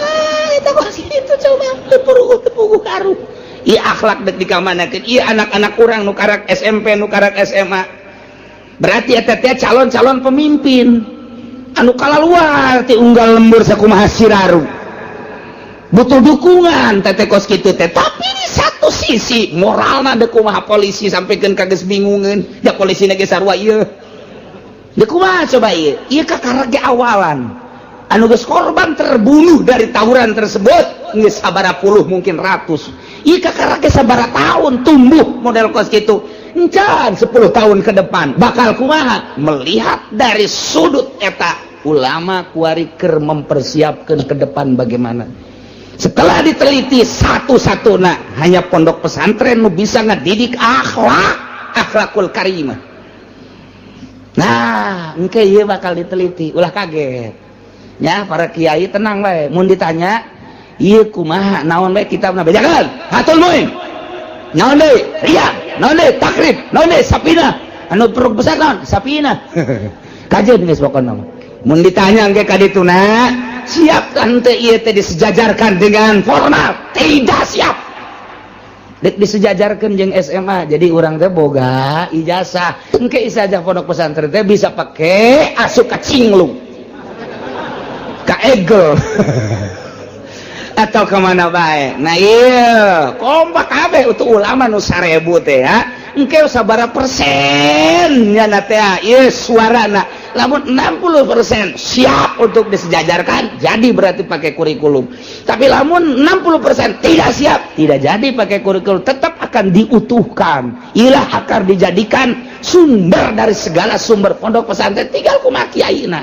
Ah, eta kok kitu, coba teu puguh, teu puguh karuh. Ieu akhlak dek dikamanakeun? Ieu anak-anak urang nu karak SMP, nu karak SMA, berarti eta teh calon-calon pemimpin anu kalaluar ti unggal lembur sakumaha siraru, butuh dukungan teteh kos kitu teh. Tapi di satu sisi moralna dek kumaha? Polisi sampaikan ka geus bingungeun ya, polisi ge sarua ieu. Dek kumaha coba ieu? Ieu kakara ge awalan anu geus korban terbunuh dari tawuran tersebut geus sabaraha puluh, mungkin ratus. Ieu kakara ge sabaraha tahun tumbuh model kos kitu. Encan 10 tahun ke depan bakal kumaha? Melihat dari sudut eta, ulama kuari keur mempersiapkan ke depan bagaimana. Setelah diteliti satu-satu, nah, hanya pondok pesantren nu bisa ngedidik akhlak, akhlakul karimah. Nah, engke ieu bakal diteliti, ulah kaget ya para kiai, tenang bae. Mun ditanya ieu kumaha, naon bae kitabna, bejakeun Fathul Muin, naon deui, Riyad, naon deui, Takrib, naon deui, Sapina, anu peruk besar naon, Sapina, kajeun geus. Pokona mah mun ditanya engke ka dituna, siap kan teu ieu teh disejajarkan dengan formal? Tidak siap. Dek disejajarkan jeung SMA, jadi urang teh boga ijazah, engke ijazah pondok pesantren teh bisa pake asup ka Cinglung, ka Egel, atau kemana bae. Nah, iya, kompak kabeh untuk ulama nu 1000 teh ya. Engke sabaraha persen nya teh ieu suarana? Lamun 60% siap untuk disejajarkan, jadi berarti pakai kurikulum. Tapi lamun 60% tidak siap, tidak jadi pakai kurikulum, tetap akan diutuhkan, ilah akan dijadikan sumber dari segala sumber pondok pesantren. Tinggal kumaha kiaina.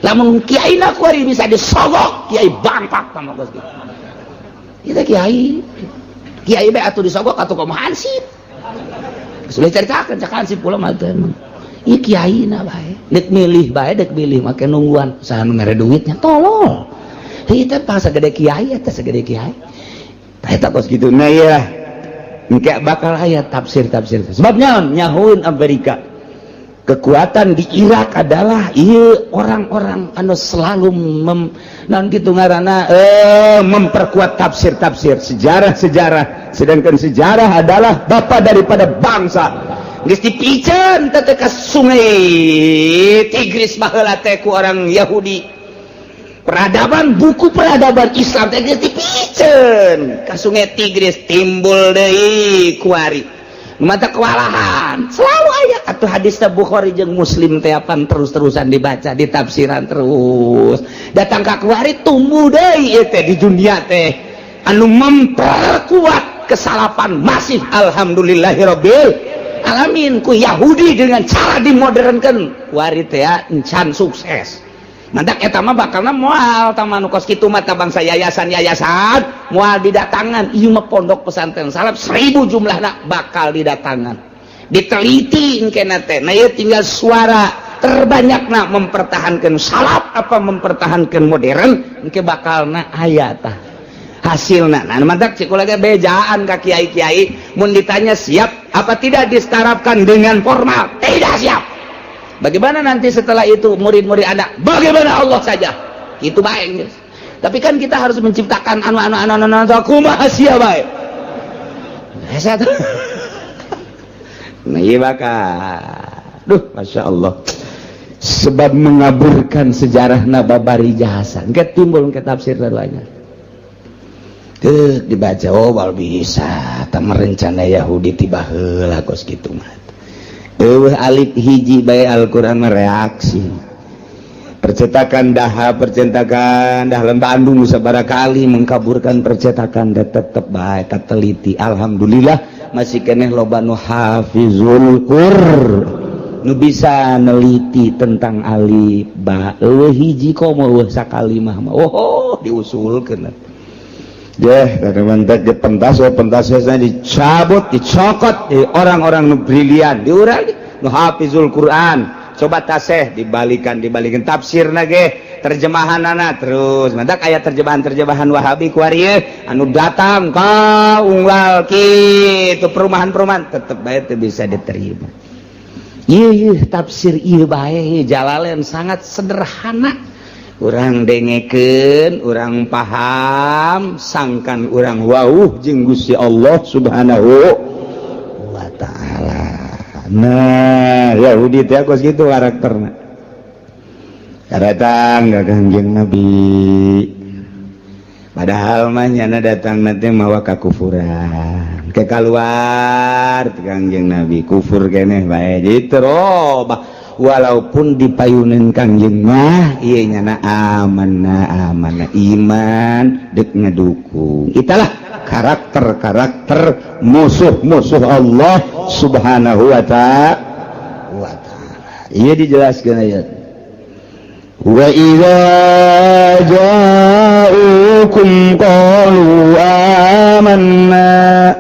Lamun kiaina kuari bisa disogok, kiai bangpak sama kos kitu. Kita kiai kiai bae atuh disogok atuh, kumaha hansip. Sudah ceritakan cak hansip pula mah teh emang. Ieu kiai na bae dek milih bae, dek milih make nungguan saha nu mere duitnya, tolol. Ieu teh pas sagede kiai, eta sagede kiai. Tah, eta kos kitu. Nah, iya, engke bakal aya tafsir-tafsir. Sebabnya nyahuin Amerika kekuatan di Irak adalah iya orang-orang anu selalu non gitu ngaranna memperkuat tafsir-tafsir sejarah-sejarah, sedangkan sejarah adalah bapak daripada bangsa. Geus dipiceun teh ka sungai Tigris baheula teh ku orang Yahudi peradaban, buku peradaban Islam teh geus dipiceun ka sungai Tigris, timbul deui kuari mata kewalahan. Selalu aya atau hadis Bukhari jeung Muslim teh apan terus-terusan dibaca, ditafsiran, terus datang ka kuari tumbuh deui ieu teh di dunia teh anu memperkuat kesalapan masif. Alhamdulillahirabbil alamin, ku Yahudi dengan cara dimodernkan kuari teh encan sukses. Mantak eta mah bakalna moal tah nu kos kitu mah bangsa yayasan-yayasan moal didatangan. Ieu mah pondok pesantren salaf 1000 jumlahna bakal didatangan, diteliti engkena teh. Nah, ieu tinggal suara terbanyakna mempertahankan salaf apa mempertahankan modern, engke bakalna aya tah hasilna. Nah, mantak cik kula ge bejaan ka kiai-kiai, mun ditanya siap apa tidak disetarapkan dengan formal, tidak siap. Bagaimana nanti setelah itu murid-murid Anda? Bagaimana Allah saja. Itu baik. Tapi kan kita harus menciptakan anu anu anu anu anu, kumaha sia bae. Hese. Nah, iya bakal. Duh, Masya Allah. Sebab mengaburkan sejarah nababari jasa. Engke timbul ke tafsir banyak. Tuh dibaca, oh, bal bisa tak merencana Yahudi tiba heula kos kitu mah. Eueuh alif hiji bae Al-Qur'an reaksi. Percetakan daha, percetakan dah Bandung sabaraha kali mengkaburkan percetakan dan tetep bae teliti. Alhamdulillah masih keneh loba nu hafizul Qur nu bisa neliti tentang alif ba. Eueuh hiji komo eueuh sakalimah mah, oh, diusulkeun. Deh, mantap di pentas, pentas dicabut, dicokot di orang-orang nu brilian, diurang nu hafizul Quran. Coba taseh dibalikan, dibalikan tafsir nage, terjemahan anak terus. Mantak aya terjemahan-terjemahan Wahabi kuari anu datang ka unggal kitu perumahan-perumahan tetep bae teu bisa diterima. Ieu ieu tafsir ieu bae Jalalain sangat sederhana. Urang dengekeun, urang paham, sangkan urang wauh jeung Gusti Allah Subhanahu wa taala. Nah, Yahudi teh kos kitu karakterna. Datang ka Kangjeng Nabi. Padahal mah nyana datang nanti mawa kakufuran. Ke keluar Kangjeng Nabi kufur keneh bae. Jadi terobah walaupun dipayunin Kangjeng mah ieu nyana amanah, amanah iman dek ngedukung. Italah. Karakter-karakter musuh-musuh Allah Subhanahu wa ta'ala. Iya, dijelaskan ayat. Wa idza ja'ukum qalu amanna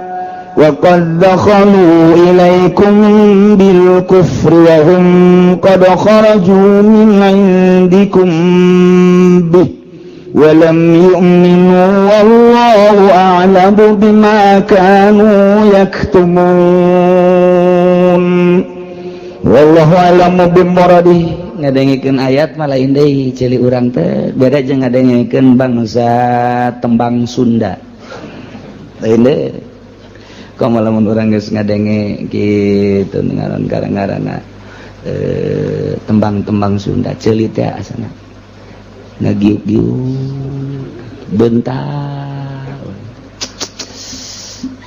wa qad dakhalu ilaikum bil kufri wa hum qad kharaju min 'indikum bih ولم يؤمنوا والله أعلم بما كانوا يكتمون والله أعلم بمراده. Ngadengikeun ayat malah lain deui ceuli urang teh, beda jeung ngadengikeun bangsa tembang Sunda, lain deui. Komo lamun urang geus ngadenge kitu ngaran ngaranna tembang-tembang Sunda, ceuli teh asana ngagiuk-giuk bentar,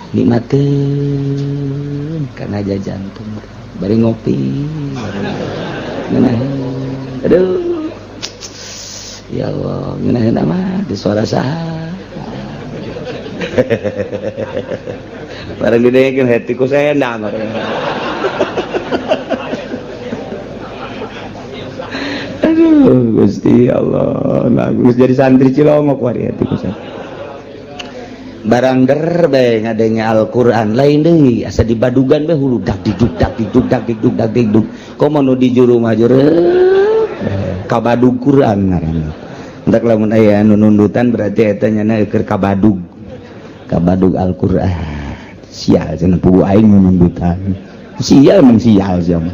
nikmatin karena aja jantung bari ngopi. Ngeunaheun, aduh ya Allah, ngeunaheun amat di suara saha. Barang didengekeun hatiku saya endang. Aduh Gusti Allah, nah, geus jadi santri Cilongok wari hatiku saya. Barang der bae ngadenge Al-Qur'an lain deui, asa dibadugan bae hulu, dak diduk dak diduk dak diduk dak diduk. Komo nu di juru mah jureup kabadug Quran ngaranna. Entak lamun aya anu nundutan berarti eta nya keur kabadug. Kabadug Al-Qur'an. Sial cenah, pugu aing nu nundutan. Sial emang sial sia mah.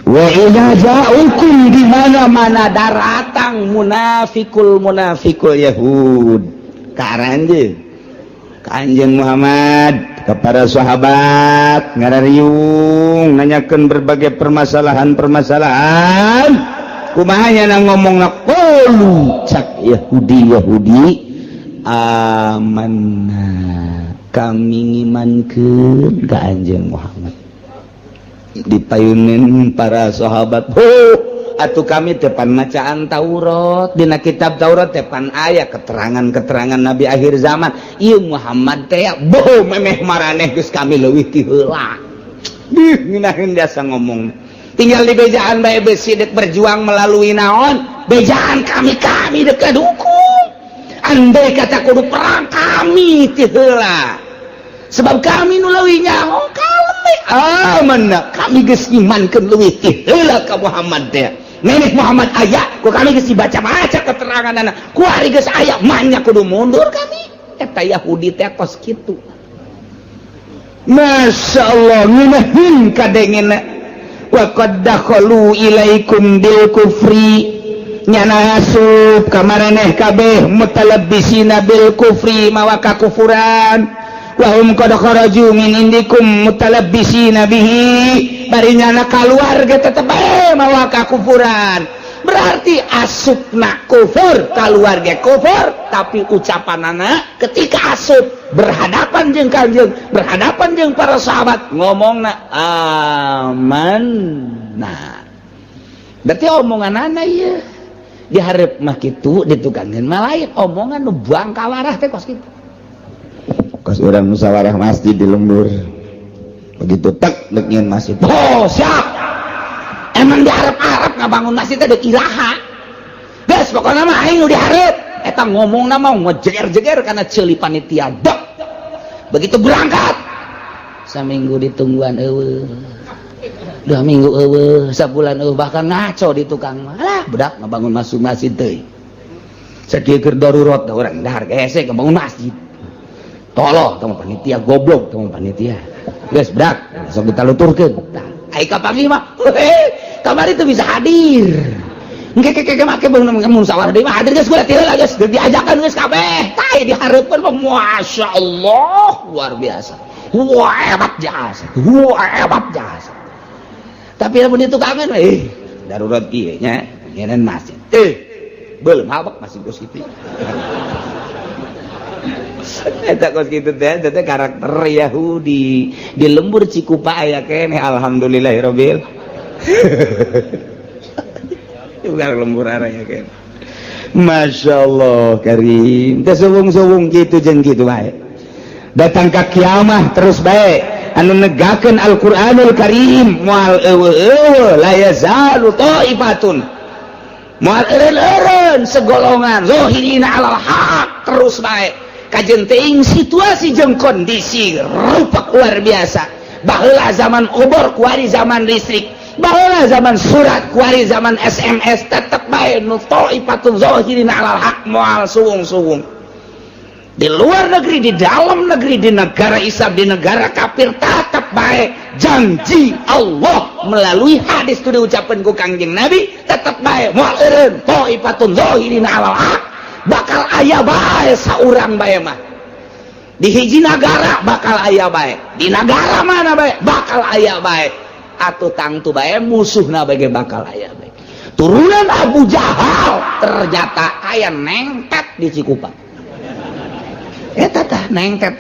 Wa idza ja'ukum, di mana-mana daratang munafikul munafikul Yahud ka aranjeun, ka Anjeun Muhammad, kepada sahabat, ngarariung nanyakeun berbagai permasalahan-permasalahan, kumaha nya ngomong? Qalu, cak Yahudi Yahudi, amanna, kami ngimankeun ka Anjeun Muhammad. Dipayunin para sahabat, oh atuh kami depan macaan Taurat, dina kitab Taurat depan aya keterangan-keterangan nabi akhir zaman, ieu Muhammad teh boh memeh maraneh geus kami leuwih ti heula. Dih, ngeunaheun biasa ngomong, tinggal di bejaan bae besi dek berjuang melalui naon bejaan kami, kami dek dukung. Andai kata kudu perang, kami ti heula, sebab kami nu leuwih nyaho. Amanna, kami geus imankeun leuwih ti heula ka Muhammad teh. Nenek Muhammad aya ku kami geus dibaca-baca keteranganna, ku ari geus aya manya kudu mundur kami. Eta Yahudi teh kos kitu. Masya Allah, ngeunaheun kadengena. Wa qad dakhalu ilaikum bil kufri, nyana asup ka maraneh kabeh, mutalabbisina bil kufri, mawa kakufuran, wahum qad kharaju min indikum mutalabbisina bihi, bari nyana kaluar ge tetep bae mawa kakufuran. Berarti asupna kufur, kaluar ge kufur, tapi ucapanana ketika asup berhadapan jeung Kanjeng, berhadapan jeung para sahabat, ngomongna amanna. Berarti omongan anak ieu diharap mah kitu, ditukangkeun mah lain, omongan nu buang kawarah teh kos kitu. Kos urang musyawarah masjid di lembur, begitu tek dek nyieun masjid. Oh siap, emang diharap-harap ngabangun masjid teh dek iraha? Geus, pokokna mah aing nu diharap eta. Ngomongna mah ngejeger-jeger karena ceuli panitia dek. Begitu berangkat saminggu ditungguan eueuh, 2 minggu eueuh, sabulan eueuh, bahkan ngaco di tukang mah. Alah budak, ngabangun masuk masjid teh sakieu keur darurat urang dahar hese ngabangun masjid. Tolong tong panitia, goblok tong panitia. Geus budak, sok kita luturkeun. Tah ai kapanggih mah kamari teu bisa hadir. Engke ke ke make musyawarah deui mah hadir. Geus kula ti heula geus diajakan, geus kabeh. Tah dihareupeun mah Masya Allah, luar biasa, wah hebat jasa, wah hebat jasa. Tapi lamun ditukangan, darurat kieu nya nyeun masjid, belum habak masih kos kitu. Eta kos kitu teh, teh karakter Yahudi. Di lembur Cikupa aya keneh, alhamdulillahirabbil. Juga lembur araya keneh. Masya Allah Karim teh, suwung-suwung gitu jeung gitu bae datang ka kiamah terus bae anu negakeun Al-Qur'anul Karim moal eueuh. La yazalu ta'ifatun, moal eureun-eureun segolongan, zahirina alal haq terus bae kajen teuing situasi jeung kondisi rupak luar biasa. Baheula zaman obor, kuari zaman listrik. Baheula zaman surat, kuari zaman SMS. Tetep bae nu ta'ifatun zahirina alal haq moal suwung-suwung di luar negeri, di dalam negeri, di negara Islam, di negara kafir, tetap bae janji Allah melalui hadis itu diucapkan ku Kangjeng Nabi, tetap bae moal eureun ta'ifatun zahirina alal haq. Bakal aya bae saurang bae mah di hiji nagara, bakal aya bae di nagara mana bae bakal aya bae. Atuh tangtu bae musuhna bae bakal aya bae turunan Abu Jahal. Ternyata aya nengtet di Cikupa eta tah. Nengtet,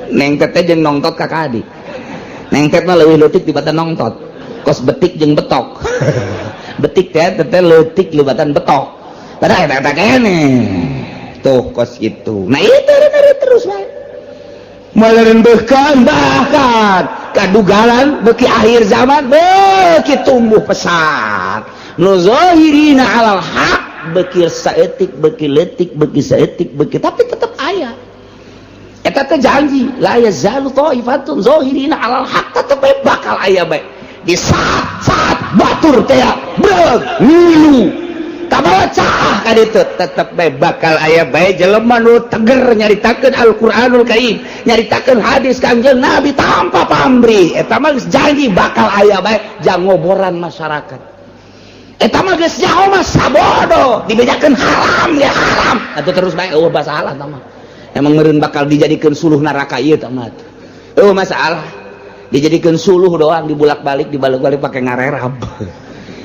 nengtet teh jeung nongtot kakak adik. Nengtet mah leuwih leutik dibatan nongtot, kos betik jeung betok. Betik teh teh leutik libatan betok, padahal eta eta kene tuh kos gitu. Nah, itu terus bae meureun bahkan bahkan kadugalan beki akhir zaman beki tumbuh pesat nu zahirina alal haq, beki saeutik beki leutik, beki saeutik beki, tapi tetep aya. Eta teh janji la yazalu ta'ifatun zahirina alal haq, tetep bae bakal aya bae di saat-saat batur teh breg ngilu kabawa caah ka ditu, tetep bae bakal aya bae jelema nu teger nyaritakeun Al-Qur'anul Karim, nyaritakeun hadis Kangjeng Nabi tanpa pamrih. Eta mah geus janji bakal aya bae jang ngoboran masyarakat. Eta mah geus nyaho mah sabodo dibejakeun haram ya haram atuh, terus bae eueuh masalah. Tah mah emang meureun bakal dijadikeun suluh neraka ieu tah mah, eueuh masalah. Dijadikeun suluh doang, dibulak-balik, dibalik-balik pakai ngarerab.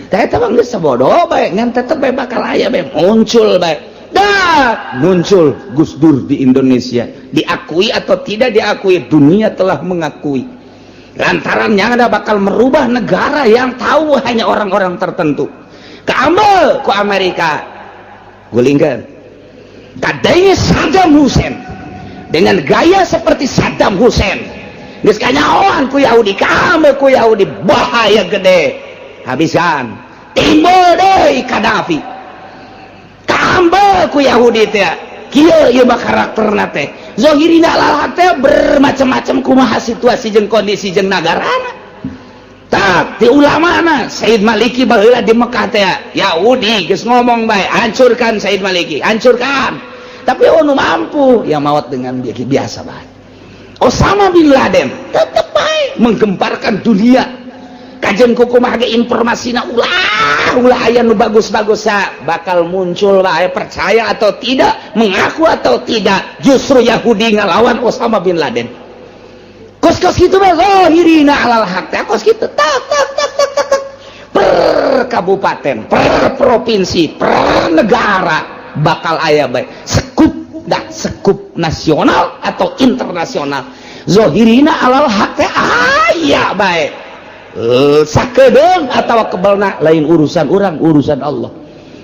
Tah eta mah geus sabodo bae, ngan tetep bae bakal aya bae, muncul bae. Dah muncul Gus Dur di Indonesia, diakui atau tidak diakui, dunia telah mengakui lantaran yang ada bakal merubah negara yang tahu hanya orang-orang tertentu. Kaambil ku Amerika, gulingkan kadangnya Saddam Hussein dengan gaya seperti Saddam Hussein. Geus kanyahoan ku Yahudi, kaambil ku Yahudi, bahaya gede, habisan. Timbul deui Gaddafi, kaambil ku Yahudi teh. Kieu ieu mah karakterna teh, zahirina alal teh bermacam-macam kumaha situasi jeung kondisi jeung nagarana. Tak di ulamana Said Maliki baheula di Mekah teh, Yahudi geus ngomong bae, "Hancurkan Said Maliki, hancurkan." Tapi oh nu mampu ya maut dengan biasa bae. Osama bin Laden tetep bae menggemparkan dunia. Kajian kumaha ge informasina ulah ulah aya nu bagus-bagus bakal muncul bae, percaya atau tidak, mengaku atau tidak, justru Yahudi ngalawan Osama bin Laden. Kos-kos gitu mah zahirina alal haq teh kos gitu, tak tak tak tak tak tak, per kabupaten, per provinsi, per negara bakal aya bae sekup dah, sekup nasional atau internasional. Zohirina alal haq teh aya bae. Sakedeung atau kebelna lain urusan orang, urusan Allah.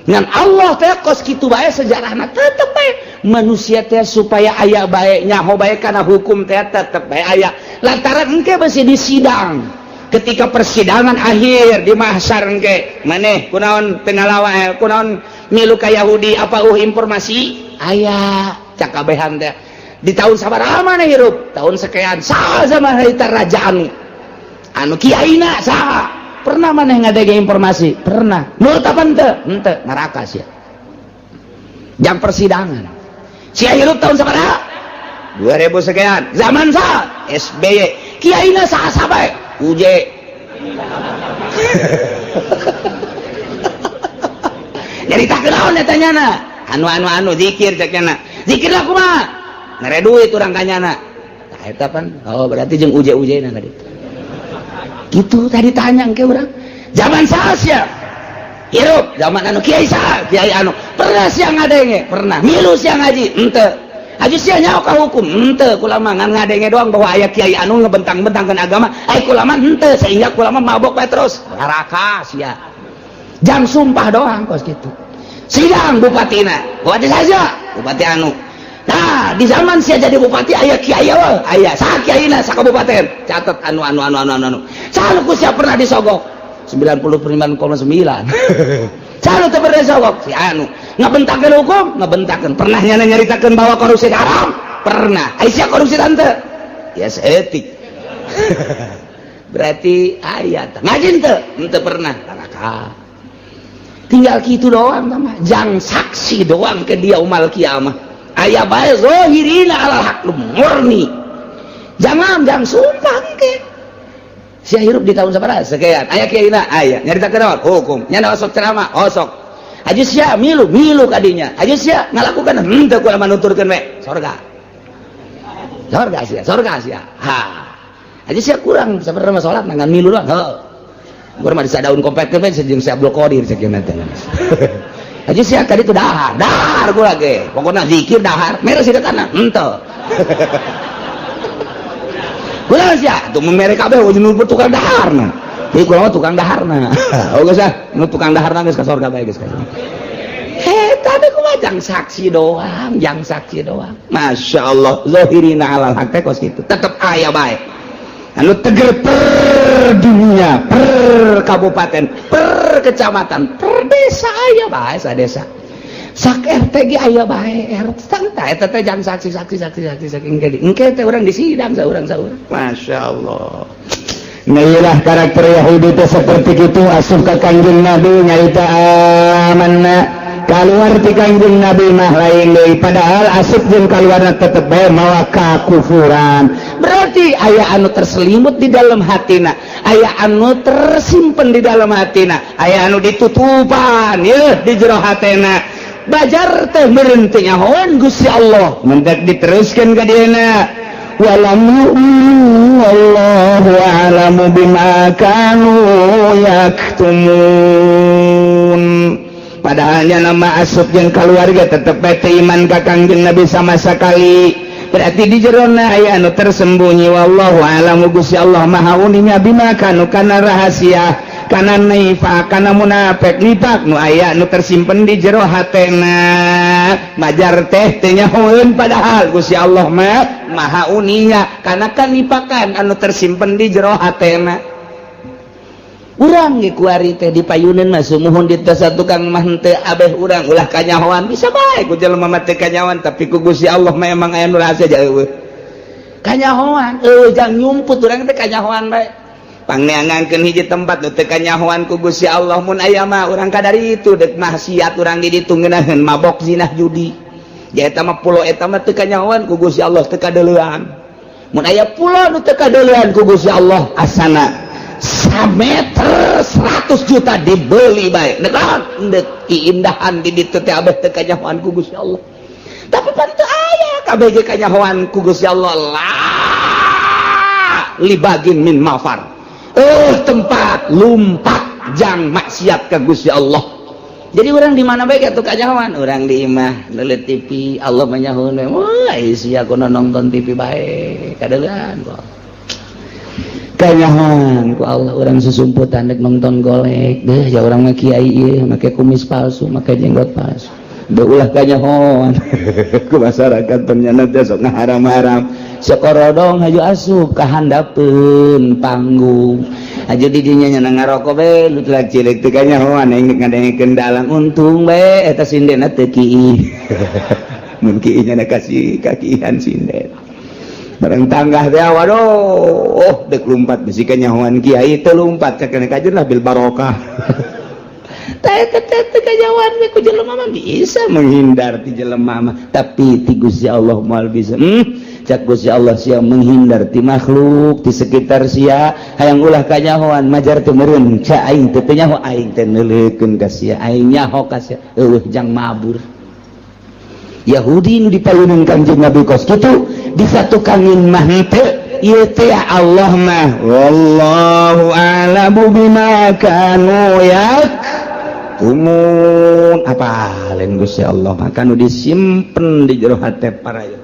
Ngan Allah teh kos kitu bae sejarahna, tetep bae manusia teh supaya aya bae nyaho bae kana hukum teh tetep bae aya, lantaran engke besi di sidang, ketika persidangan akhir di mahsyar engke, maneh kunaon teu ngalawan, kunaon milu ka Yahudi, apa informasi aya cakabehan teh, di tahun sabaraha maneh hirup, tahun sekian, saha zaman harita raja anu anu kiaina saha, pernah maneh ngadege informasi, pernah nurut apa henteu? Henteu, neraka sia. Jam persidangan, sia hirup tahun sabaraha? 2000 sekian, zaman saha? SBY. Kiaina saha? Sabae UJ. Nyaritakeun naon eta nyana? Anu anu anu zikir cek nyana. Zikir lah kumaha? Mere duit urang ka nyana. Tah eta pan, oh berarti jeung UJ-UJ na tadi. Gitu tadi tanya engke urang. Zaman saha sia? Hirup zaman anu kiai saha? Kiai anu. Pernah sia ngadenge? Pernah. Milu sia ngaji? Henteu. Haji sia nyaho ka hukum? Henteu. Kula mah ngan ngadenge doang bahwa aya kiai anu ngebentang-bentangkeun agama. Ai kula mah henteu, sehingga kula mah mabok bae terus. Neraka sia. Jang sumpah doang kos gitu. Sidang bupatina, bupati saja, bupati anu. Nah, di zaman sia jadi bupati aya kiai we, aya saha kiaina sakabupaten. Catat anu anu anu anu anu anu. Saha ku sia pernah disogok? 99,9. Saha teu pernah disogok? Si anu. Ngabentakeun hukum, ngabentakeun. Pernah nyana nyaritakeun bahwa korupsi haram? Pernah. Ai sia korupsi tante? Ya seetik. Berarti aya ngaji teu? Henteu pernah. Taraka. Tinggal gitu doang mah. Jang saksi doang ke dia umal kiamah. Aya bae zahirina alal haq murni. Jangan jangan sumpah ke. Sia hirup di tahun sabaraha sekian. Aya kiaina aya nyaritakeun naon? Hukum. Nya osok ceramah, osok. Aju sia milu, milu kadinya. Aju sia ngalakukan henteu ku nuturkeun we. Sorga. Sorga sia, sorga sia. Ha. Aju sia kurang sabarana mah salat ngan milu doang. Heuh. Gua mah disadaun kompetkeun we jeung si Abdul Qadir sakieu teh. Aja sia kadi itu dahar, dahar gua lagi. Pokoknya zikir dahar, mere sedekahna henteu. Kula sia tuh mere kabeh nu tukang daharna. Ieu kula mah tukang daharna. Oh geus ah, nu tukang daharna geus ka sorga bae geus ka sorga. Eta teh kumaha jang saksi doang, jang saksi doang. Masya Allah, zahirina alal haq teh kos kitu. Tetep aya bae. Anu teger per dunia, per kabupaten, per kecamatan, per desa aya bae sa desa. Sak RT ge aya bae RT. Tah eta teh jang saksi saksi saksi saksi saksi engke engke teh urang di sidang saurang saurang. Masya Allah. Nah, iyalah karakter Yahudi teh seperti itu asup ka Kangjeng Nabi nyarita amanna keluar ti Kangjeng Nabi mah lain deui, padahal asup jeung kaluarna tetep bae mawa kakufuran. Berarti aya anu terselimut di dalam hatina, aya anu tersimpen di dalam hatina, aya anu ditutupan ye di jero hatena. Bajar teh meureun teu nyahoan Gusti Allah. Mendak diteruskan ka dieuna walam yu'minu wallahu a'lamu bima kanu yaktumun. Padahalnya nama asup jeung keluarga tetep bae teu iman ka Kangjeng Nabi sama sekali. Berarti di jerona aya anu tersembunyi. Wallahu a'lamu, Gusti Allah maha uninya, bima kanu kana rahasia, kana nifaq, kana munafik, nifak nu aya nu tersimpen di jero hatena. Majar teh teu nyahoeun, padahal Gusti Allah mah maha uninga kana kanipakan anu tersimpen di jero hatena. Urang ge kuari teh dipayuneun mah sumuhun di tos tukang mah henteu abeh urang ulah kanyahoan, bisa bae ku jelema mah teu kanyahoan, tapi ku Gusti Allah mah emang aya nu rahasia jauh kanyahoan eueuh jang nyumput urang teh kanyahoan bae. Pangneangankeun hiji tempat nu teu kanyahoan ku Gusti Allah, mun aya mah urang kadari itu deuk maksiat urang di ditu ngeunaheun mabok, zinah, judi. Ja eta mah pulo eta mah teu kanyahoan ku Gusti Allah, teu kadeulean. Mun aya pulo nu teu kadeulean ku Gusti Allah, asana sameter 100 juta dibeli bae. Dek naon? Dek keindahan di ditu teh abeh teu kanyahoan ku Gusti Allah. Tapi pan teu aya kabeh ge kanyahoan ku Gusti Allah lah libagin min mafar. Tempat lumpat jang maksiat ke Gusti Allah. Jadi orang di mana bae atuh kanyahoan? Urang di imah neuleut TV, Allah manyahoeun we. Wah, sia kuno nonton TV bae kadeulean kok. Kanyahoan ku Allah urang susumputan dek nonton golek deh ya. Urang mah kiai ieu make kumis palsu, make jenggot palsu. Deuh ulah kanyahoan ku masyarakat, ternyata teh sok ngaharam-haram. Sekorodong haju asup ka handapeun panggung aja di dinya nya ngarokok be lu telah cilik teu kanyahoan aing ngadengekeun dalang. Untung be eta sindena teu kiih. Mun kiih nya kasih kakihan sinden bareng tanggah teh, waduh, oh dek lumpat bisi kanyahoan kiai teu lumpat kakene kajen lah bil barokah. Teh teh teh kanyahoan we ku jelema mah bisa menghindar ti jelema mah, tapi ti Gusti Allah moal bisa. Cak Gusti Allah, sia menghindar ti makhluk di sekitar sia hayang ulah kanyahoan, majar teu meureun ca aing teu teu nyaho, aing teh neuleukeun ka sia, aing nyaho ka sia eueuh jang mabur. Yahudi nu dipayuneun Kangjeng Nabi kos kitu disatukangin mah henteu ieu teh Allah mah wallahu a'lamu bima kanu yaktumun. Apa lain Gusti Allah maka nu disimpen di jero hate para Yahudi.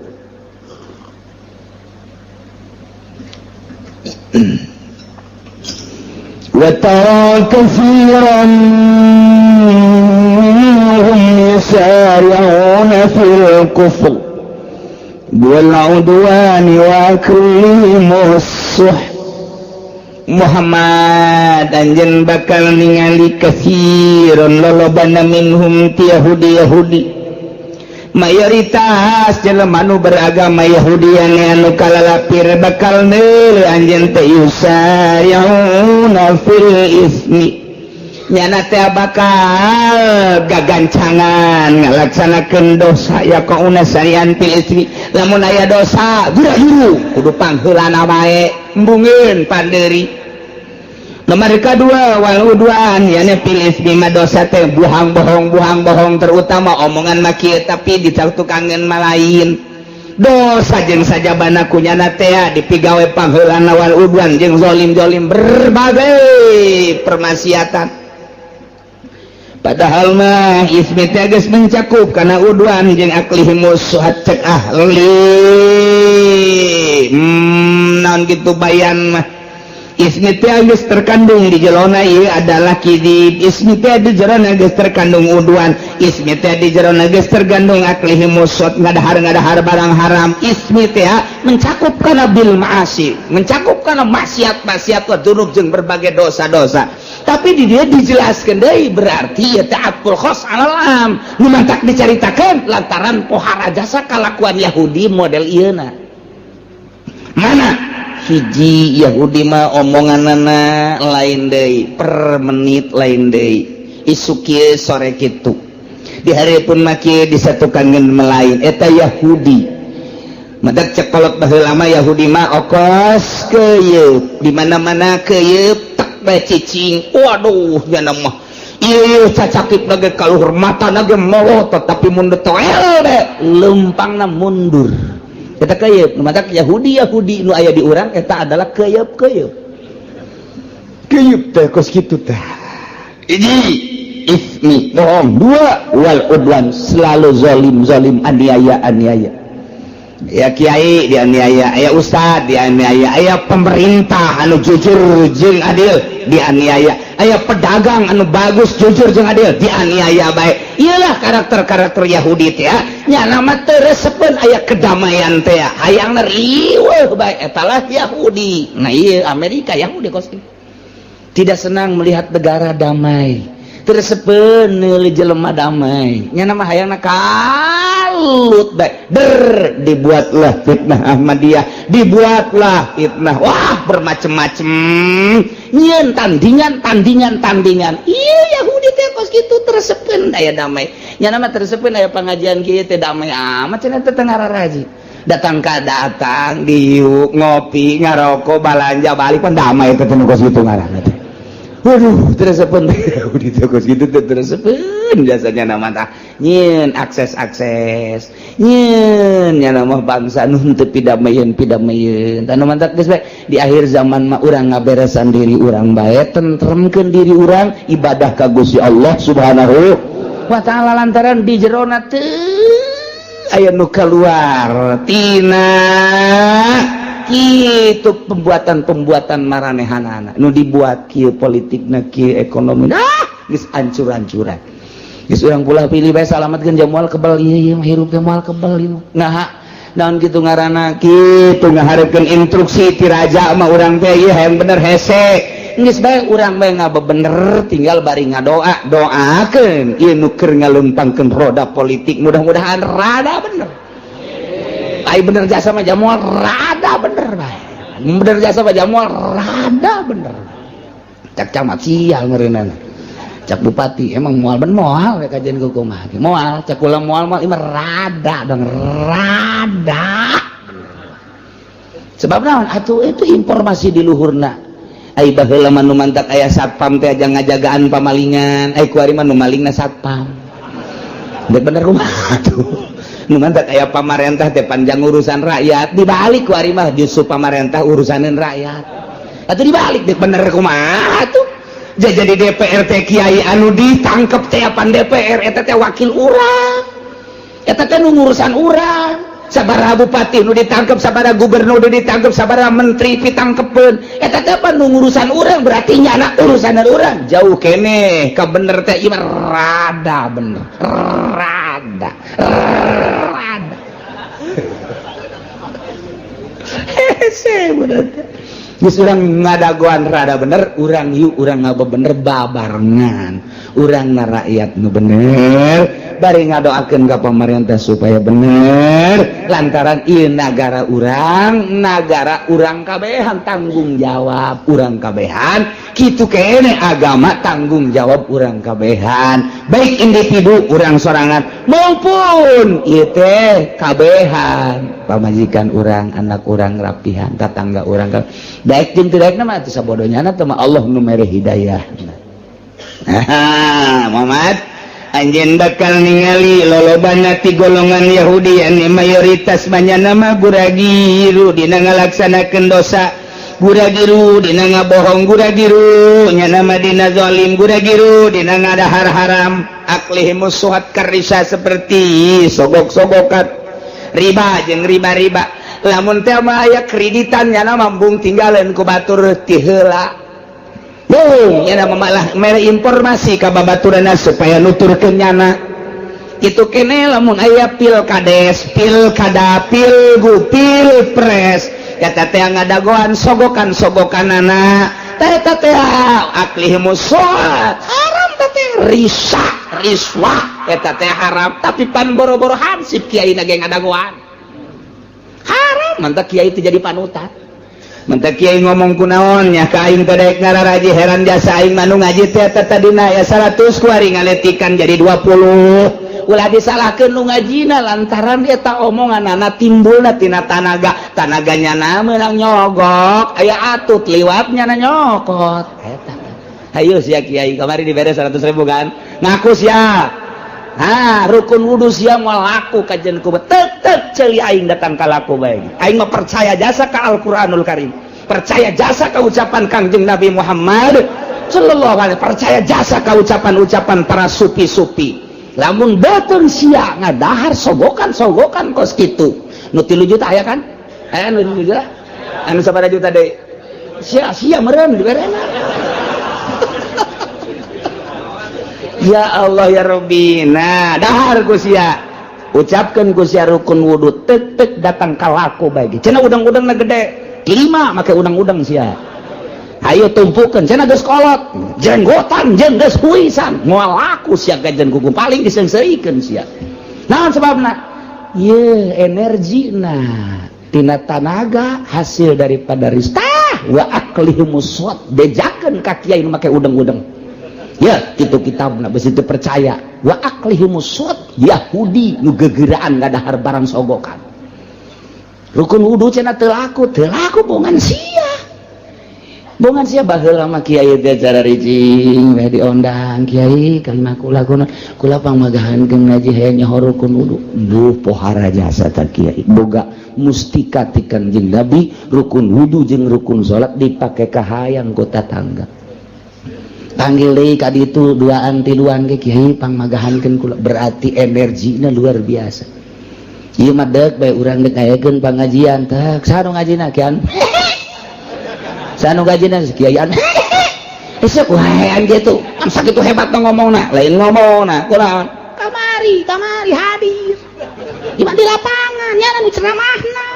وترى كثيرا منهم Yusari'una fil kufr wal udwani wa aklihimus suh. Muhammad, anjeun bakal ningali katsiron lolobana minhum ti Yahudi. Yahudi mayoritas jelema nu beragama Yahudi anu kalalapir bakal neuleu anjeun teh yusari'una fil ismi, nyana teh bakal gagancangan ngalaksanakeun dosa. Yaqauna sari'an fil ismi, lamun aya dosa gura-guru kudu pangheulana wae, embungeun pandeuri. Nomor kedua, wal udwan, yani fil ismi mah dosa teh buhang bohong, buhang bohong, terutama omongan mah kieu tapi ditukangeun mah lain. Dosa jeung sajabana kunyana teh dipigawe pangheulana. Wal udwan jeung zalim-zalim, berbagai permaksiatan. Padahal mah ismi teh geus mencakup kana udwan jeung aklihimus suhat. Cek ahli naon gitu bayan mah, ismi teh geus terkandung di jerona ieu adalah kidib, ismi teh di jerona geus terkandung udwan, ismi teh di jerona geus terkandung aklihimus suhat, ngadahar-ngadahar barang haram. Ismi teh mencakup kana bil ma'asi, mencakup kana maksiat-maksiat, wa dzunub jeung berbagai dosa-dosa. Tapi di dia dijelaskan deui, berarti ya ta'atul khos alal am. Nu mantak dicaritakeun lantaran pohara jasa kalakuan Yahudi model ieu. Mana hiji Yahudi mah omonganana lain deui, per menit lain deui, isuk kieu sore kitu, di hari pun mah kieu, disatukan melain. Eta Yahudi. Matak cek kolot baheula mah, Yahudi mah okos keyeup di mana-mana, keyeup tek bae cicing. Waduh, nya mah ieu cacakip lagi kaluhur, mata lagi molotot, tapi mun toel deh lempangna mundur. Eta keyeup. Matak Yahudi Yahudi nu aya di urang eta adalah keyeup. Keyeup, keyeup teh kos kitu teh. Hiji ismi bohong, dua wal udwan, selalu zalim zalim, aniaya aniaya ya. Kiai dianiaya, aya ustad dianiaya, aya pemerintah anu jujur jeung adil dianiaya, aya pedagang anu bagus, jujur jeung adil dianiaya baik. Iyalah karakter-karakter Yahudi teh nya. Nama teu resepeun aya kedamaian teh, hayangna riweuh bae. Eta lah Yahudi. Nah, iya Amerika Yahudi kos tidak senang melihat negara damai, teu resepeun neuli jelema damai, nya nama hayangna kalut bae. Der dibuatlah fitnah Ahmadiyah, dibuatlah fitnah, wah, bermacam-macam, nyieun tandingan tandingan tandingan. Iya Yahudi teh kos kitu, teu resepeun aya damai. Nya nama teu resepeun aya pengajian kieu teh, damai amat cenah teh, teu ngaraji. Datang ka datang diuk, ngopi, ngarokok, balanja, balik pan damai teh. Teu kos kitu ngaranna teh. Waduh, teu resepeun Yahudi teh kos kitu teh, teu resepeun biasanya nama tah nyieun akses-akses, nyieun nya nama bangsa nu teu pidameyeun pidameyeun. Tah, nu mantak geus bae di akhir zaman mah urang ngaberesan diri urang bae, tentremkeun diri urang, ibadah ka Gusti Allah Subhanahu wa Ta'ala, lantaran di jerona teu aya nu keluar tina kitu pembuatan-pembuatan maranehanana nu dibuat kieu, politikna kieu, ekonomi, ah, geus ancur-ancuran. Geus urang pula pilih bae, salamatkeun jamual kebal ieu, ieu hirup teh moal kebal ieu. Nah, naon kitu ngaranna, kitu ngahareukeun instruksi ti raja mah urang teh ieu hayang bener hese. Geus bae urang bae ngabebener, tinggal bari ngadoa, doakeun ieu nu keur ngalempangkeun roda politik, mudah-mudahan rada bener. Ai bener jasa mah jamual rada bener bae, bener jasa mah jamual rada bener. Cak camat sial ngeureunana, cak bupati emang moal ben moal ya, kajian kumaha moal, cak kula moal moal imah rada dong, rada. Sebab naon atuh, itu informasi di luhurna. Ai baheula mah nu mantak aya satpam teh aja ngajagaan pamalingan, ai kuari mah nu malingna satpam. Dek bener kumaha tuh? Nu mantak aya pamarentah teh panjang urusan rakyat, dibalik kuari mah justru pamarentah urusanin rakyat. Atuh dibalik, dek bener kumaha tuh? Jadi DPR teh kiai anu ditangkep teh apan DPR eta teh wakil urang, eta teh nu ngurusan urang. Sabaraha bupati nu ditangkep, sabaraha gubernur nu ditangkep, sabaraha menteri pitangkepeun, eta teh apa nu ngurusan urang, berarti nyana urusan urang jauh keneh ka bener teh. Ieu mah rada bener, rada. Rada rada. Hese budak teh. Geus urang ngadagoan rada bener, urang yuk urang ngabebener babarengan. Urang na rakyat nu bener, bari ngadoakeun ka pamarentah supaya bener, lantaran ieu nagara urang kabehan tanggung jawab urang kabehan, kitu keneh agama tanggung jawab urang kabehan, baik individu urang sorangan maupun ieu teh kabehan, pamajikan urang, anak urang rapihan, tatangga urang, daek jeung teu daekna mah teu sabodonya teh mah Allah nu mere hidayah. Muhammad, anjeun bakal ningali lolobana ti golongan Yahudi anu mayoritas banyana mah guragiru dina ngalaksanakeun dosa, guragiru dina ngabohong, guragiru nya nama dina zalim, guragiru dina ngadahar haram, aklihimus suhat karisa seperti sogok-sogokan riba jeung riba-riba. Lamun teh mah aya kreditan nya mambung tinggalan ku batur ti heula. Bung, nya malah mere informasi ka babaturanna supaya nuturkeun nyana. Kitu kene lamun aya pilkades, pilkada, pilgu, pilpres, eta teh ngadagoan sogokan-sogokanana. Teh eta teh aklihimus suhat haram teh risa, riswah eta teh haram, tapi pan boro-boro hansip kiai na ge ngadagoan. Haram, mantak kiai teh jadi panutan. Mentak kiai ngomong kunaon nya ka aing teh daek ngararaji heran jasa aing mah nu ngaji teh eta tadina ya 100 kuari ngaletikan jadi 20. Ulah disalahkeun nu ngajina lantaran eta omonganana timbulna tina tanaga, tanaganya na meunang nyogok, aya atut liwatnya na nyokot. Eta. Hayu sia kiai kamari dibere 100 ribu kan? Ngaku sia. Ha, rukun wudu sia moal laku kajen ku tek tek ceuli aing datang ka laku bae. Aing mah percaya jasa ka Al-Qur'anul Karim. Percaya jasa ka ucapan Kangjeng Nabi Muhammad sallallahu alaihi, percaya jasa ka ucapan-ucapan para supi-supi. Lamun beuteung sia ngadahar sogokan-sogokan kos kitu. Nu 3 juta aya kan? Aya nu 3 juta? Anu sabaraha juta deui? Sia sia meureun diberena. Ya Allah ya Rabbi. Nah, dahar ku sia. Ucapkeun ku sia rukun wudu tek tek datang ka laku bae. Cenah udang-udangna gede. 5 make udang-udang sia. Ayo tumpukeun cenah geus kolot. Jenggotan jeung geus huisan. Moal laku sia gajen kuku paling diseungseurikeun sia. Naon sebabna? Ye energina tina tanaga hasil daripada ristah wa aklihimus suat bejakeun ka kiai nu make udang-udang. Ya, itu kitabna besi teu percaya. Wa aklihimus suat Yahudi nu gegeraan ngadahar barang sogokan. Rukun wudu cenah teu laku bongan sia. Bongan sia baheula mah kiai teh cara ricing we diondang kiai kalimah kula kuna kula pangmagahankeun ngaji hayang nyaho rukun wudu. Duh pohara jasa ta kiai. Boga mustika ti Kangjeng Nabi rukun wudu jeung rukun salat dipake ka hayang ku tatangga. Panggil deui ka ditu duaan tiluan ge kiai pangmagahankeun kula, berarti energina luar biasa. Ieu mah deuk bae urang deuk ngayakeun pangajian teh saha nu ngajina kian? Saha nu ngajina kiaian. Esuk wae gitu. Kan sakitu hebat ngomongna, lain ngomongna kunaon? Kamari, kamari hadir. Di di lapangan nya nu ceramahna.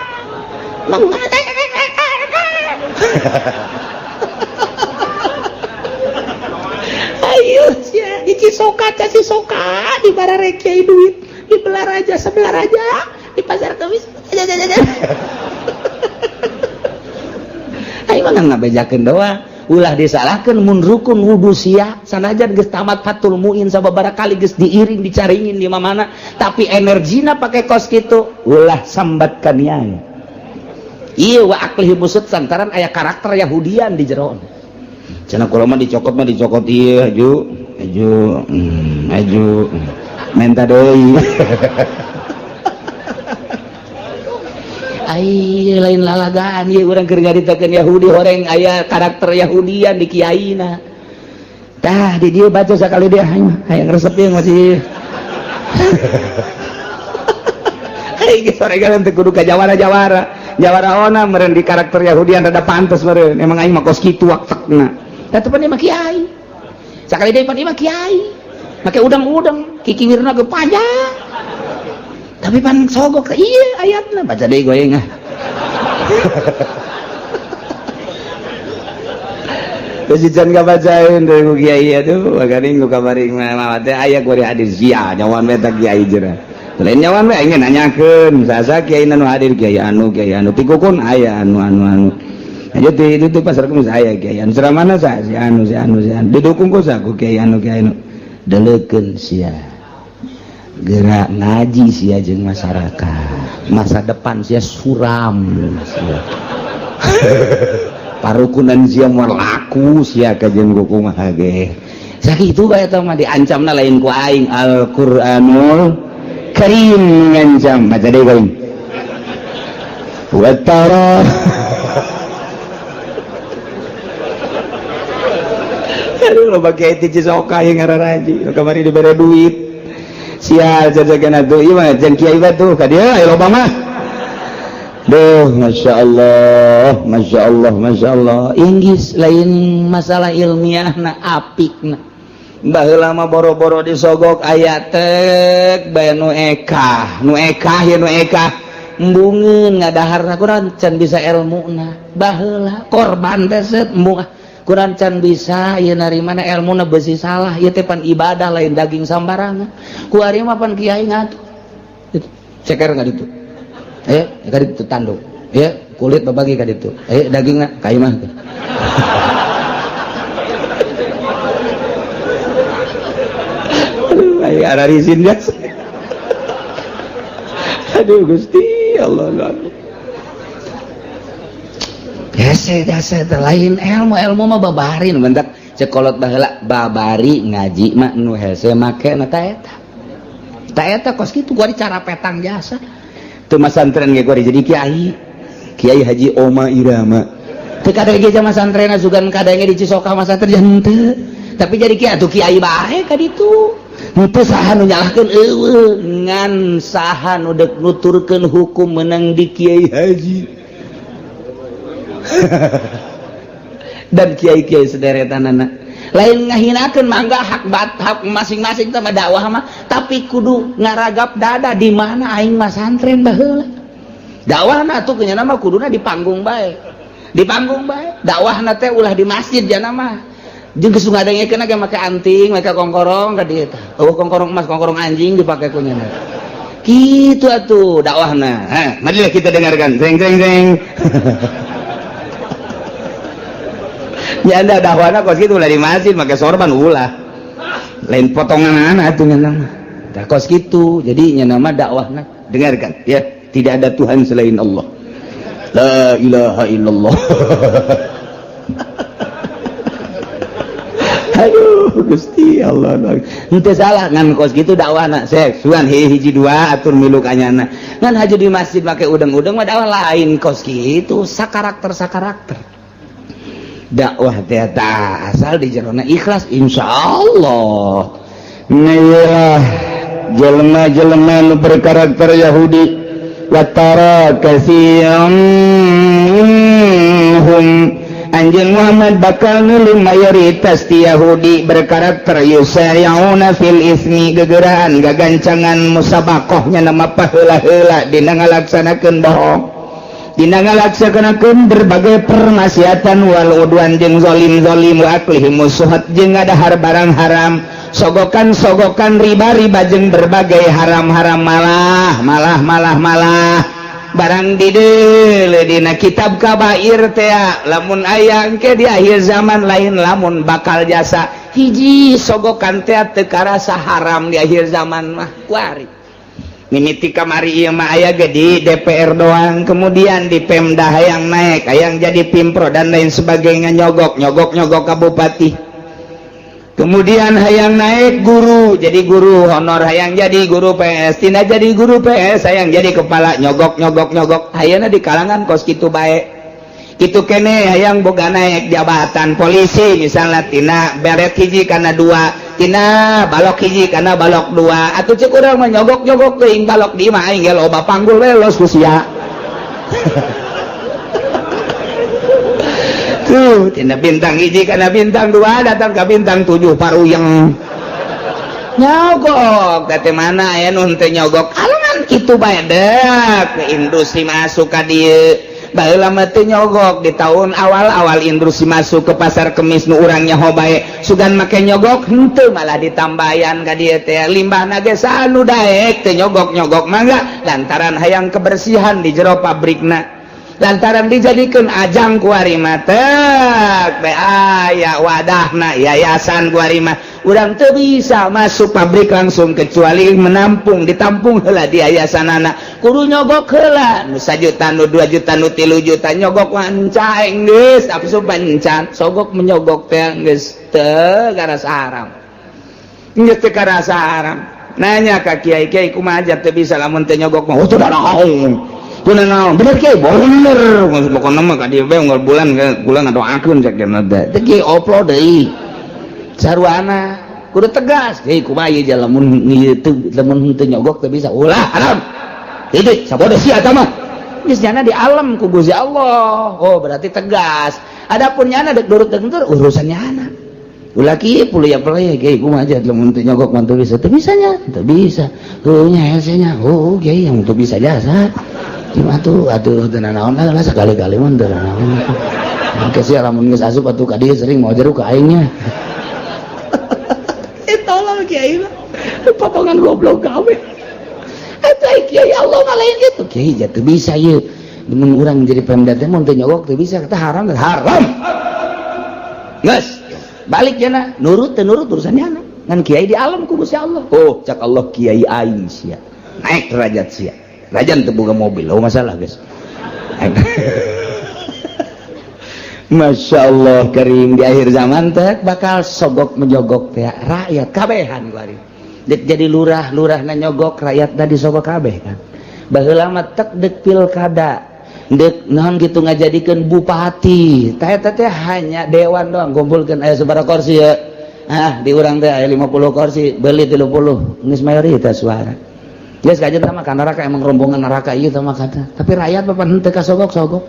Ayo sia di Cisoka, Cisoka di bararek kiai duit, di Belaraja sebelah raja, di pasar Kamis. Ayo mah ngabejakeun doang. Ulah disalahkeun mun rukun wudu sia sanajan geus tamat Fathul Muin sababaraha kali geus diiring dicaringin di mana-mana, tapi energina pake kos kitu ulah sambat kaniaya. Ieu wa aklihi musud lantaran aya karakter Yahudian di jero. Cenah kula mah dicokot ieu aju aju aju menta deui. Ai lain lalagaan ieu urang keur ngaritakeun Yahudi horeng aya karakter Yahudian di kiaina. Tah di dieu baca sakali dia hayang resep ieu masih. Ai geus soregan teu kudu ka jawara-jawara. Jawara ona meureun di karakter Yahudian rada pantes meureun. Emang aing mah kos kitu waktekna. Tah teu pan mah kiai. Sakali deui pan mah kiai. Make udang-udang, kikiwirna ge panjang. Tapi pan sogok iya ayatna baca deui goyeng ah. Terus can kabacaeun deui ku kiai atuh bagaring nu kamari mah teh aya kuari hadir sia nyawan we teh kiai jeung. Lain nyawan we aing nanyakeun sasa kiai nu hadir kiai anu tikukun aya anu anu anu. Aja di itu pasar kemis aya kiai anu ceramahna sa si anu si anu si anu didukung ku sa ku kiai anu kiai anu. Deleukeun sia. Gerak ngaji sia jeung masyarakat. Masa depan sia suram sia. Parukunan sia moal laku sia ka jeung kumaha ge. Sakitu bae eta mah diancamna lain ku aing Al-Qur'anul Karim ngancam baca deui aing. Wa tara aduh loba kiai ti Cisoka ieu ngararaji kamari dibere duit. Sia jajagan atuh ieu mah jeung kiai batu ka dieu aya loba mah. Duh, Masya Allah, Masya Allah, Masya Allah. Inggris lain masalah ilmiah na apik na. Baheula mah boro-boro disogok aya tek bae nu ekah, nu ekah ya nu ekah. Embungeun ngadaharna kurang can bisa elmuna. Baheula korban teh seut embung kurang can bisa ieu narimana elmuna beusi salah ieu teh pan ibadah lain daging sambarangan. Ku ari mah pan kiai ngatur. Ceker ka ditu. Ka ditu tanduk. Ya, kulit babagi ka ditu. Dagingna ka imah. Aduh, aya ararisin gas. Aduh Gusti Allah. Hese jasa teh lain ilmu, ilmu mah babarin bentak cekolot baheula babari ngaji mah nu hese make na ta eta. Ta eta kos kitu gua dicara petang jasa. Teu masantren ge gua jadi kiai. Kiai Haji Oma Irama. Teu kadenge ge masantrenna sugan kadenge di Cisoka masantren henteu. Tapi jadi kiai atuh kiai bae ka ditu. Henteu saha nu nyalahkeun eueuh ngan saha nu deuk nuturkeun hukum meunang di Kiai Haji. Dan kiai-kiai sederetanana lain ngahinakeun mangga hak hak masing-masing teh mah dakwah mah tapi kudu ngaragap dada di mana aing masantren baheula. Dakwahna atuh kenyana mah kuduna di panggung bae. Di panggung bae. Dakwahna teh ulah di masjid jana mah. Jeung geus ngadengekeun ge make anting, make kongkorong ka dieu tah. Eueuh kongkorong emas, kongkorong anjing dipake ku nyana. Kitu atuh dakwahna. Ha, marilah kita dengarkan. Zeng zeng zeng. Ya anda dakwahna kos kitu ulah di masjid make sorban ulah. Lain potongan atuh nya mah. Tah kos kitu. Jadi nya nama dakwahna dengarkan ya, tidak ada Tuhan selain Allah. La ilaha illallah. Aduh Gusti Allah. Henteu salah ngan kos kitu dakwahna. Sek suan hiji dua atur milu kanyana. Ngan haji di masjid make udeng-udeng mah dakwah lain kos kitu, sakarakter-sakarakter. Dakwah teh asal di jerona ikhlas insyaallah. Nailah jelema-jelema nu berkarakter Yahudi watara katsiran minhum anjeun Muhammad bakal nulung mayoritas ti Yahudi berkarakter yusari'una fil ismi gegeraan gagancangan musabaqahnya nama paheula-heula dina ngalaksanakeun bohong dina ngalaksanakeun berbagai permaksiatan wal udwan jeung zalim-zalim wa aklihim suhat jeung ngadahar barang haram sogokan-sogokan riba-riba jeung berbagai haram-haram malah malah malah malah barang dideule dina kitab kabair teh lamun aya engke di akhir zaman lain lamun bakal jasa hiji sogokan teh teu karasa haram di akhir zaman mah kuari mimiti kamari ieu mah aya ge di DPR doang kemudian di Pemda hayang naik hayang jadi Pimpro dan lain sebagainya nyogok nyogok nyogok ka bupati kemudian hayang naik guru jadi guru honor hayang jadi guru PS tina jadi guru PS hayang jadi kepala nyogok nyogok nyogok hayana di kalangan kos kitu bae kitu kene hayang boga naik jabatan polisi misalnya tina beret hiji kana dua tina balok hiji kana balok dua atuh cek urang mah nyogok nyogok teuing balok di imah aing ge loba panggul we los ku sia. Tuh tina bintang hiji kana bintang dua datang ka bintang 7 paruyeng nyogok teh mana aya nu teu nyogok alangan Kan kitu bae dek ke industri masuk ka dieu. Baheula mah teu nyogok. Di tahun awal-awal industri masuk ke Pasar Kemis, nu urang nyaho bae sugan make nyogok henteu, malah ditambayan ka dieu teh. Limbahna ge anu daek teu nyogok-nyogok mangga, lantaran hayang kebersihan di jero pabrikna, lantaran dijadikan ajang kuari mah tek be aya wadahna yayasan. Kuari mah urang teu bisa masuk pabrik langsung kecuali menampung, ditampung heula di yayasan. Anak kudu nyogok heula nu 1 juta, nu 2 juta, nu 3 juta. Nyogok wancaeng geus asup encan. Sogok menyogok teh geus teu karasa haram, geus teu karasa haram. Nanya ka kiai, "Kiai, kumaha aja teu bisa lamun teu nyogok mah?" "Oh, teu naon. Naon bener, kiai, bener. Pokoknya mah ka dieu bae unggal bulan bulan ngadoakeun cek teh. Teh kiai oplo deui sarwana kudu tegas. Kiai, kumaha ieu lamun ieu teu, lamun teu nyogok teu bisa?" "Ulah, haram titik. Sabodo sia eta mah." Geus nyana di alam ku Gusti Allah. Oh, berarti tegas. Adapun nyana dek nurut dek nurut urusan nyana. Ulah kieu puluh ya pelaya. "Kiai, kumaha aja lamun teu nyogok mah teu bisa?" "Teu bisa nya, teu bisa. Heuh nya hese nya. Oh kiai, yang teu bisa jasa. Cuma tuh atuh teu nanaon lah, sekali-kali mah teu nanaon. Engke sia lamun geus asup atuh ka dieu sering mau jeruk ka aingnya." Eh, tolong kiai mah. Potongan goblok gawe. Eta kiai Allah mah lain gitu. "Kiai, jatuh bisa ieu. Mun urang jadi pemda teh mun teu nyogok teu bisa, kata haram haram." Geus, balik jana, nurut teu nurut urusan nyana. Ngan kiai di alam ku Gusti Allah. Oh, cak Allah, kiai aing sia. Naik derajat sia. Rajan teu boga mobil, oh masalah guys. Masya Allah karim, di akhir zaman teh bakal sogok menyogok teh rakyat kabehan kuari. Dek jadi lurah, lurah na nyogok, rakyat na disogok kabeh kan. Baheula mah tek dek pilkada, dek naon gitu, ngajadikeun bupati. Teh teh hanya dewan doang, kumpulkeun aya sabaraha kursi ya. Ah, di urang teh aya 50 kursi, beli 30, geus mayoritas suara. Geus kajian sama ka neraka, emang rombongan neraka ieu sama kata. Tapi rakyat bapak henteu kasogok-sogok.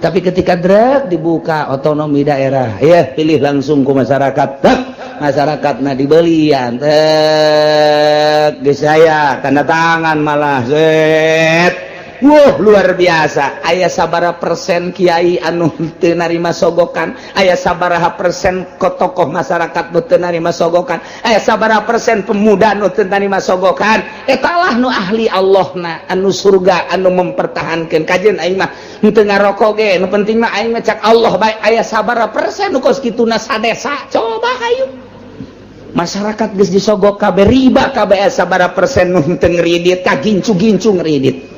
Tapi ketika drek dibuka otonomi daerah, ya pilih langsung ke masyarakat. Tek, masyarakat nah dibelian. Tek, geus saya tanda tangan malah set. Wah, luar biasa. Aya sabara persen kiai anu teu narima sogokan, aya sabaraha persen ko tokoh masyarakat nu teu narima sogokan, aya sabaraha persen pemuda nu teu narima sogokan. Eta lah nu ahli Allah na anu surga, anu mempertahankan kajian. Aing mah henteu ngarokok ge, nu penting mah aing mah cak Allah bae. Aya sabaraha persen nu kos kituna sadesa? Coba hayu, masyarakat geus disogok kabeh, riba kabeh. Aya sabaraha persen nu henteu ngridit? Kagincu-gincu ngridit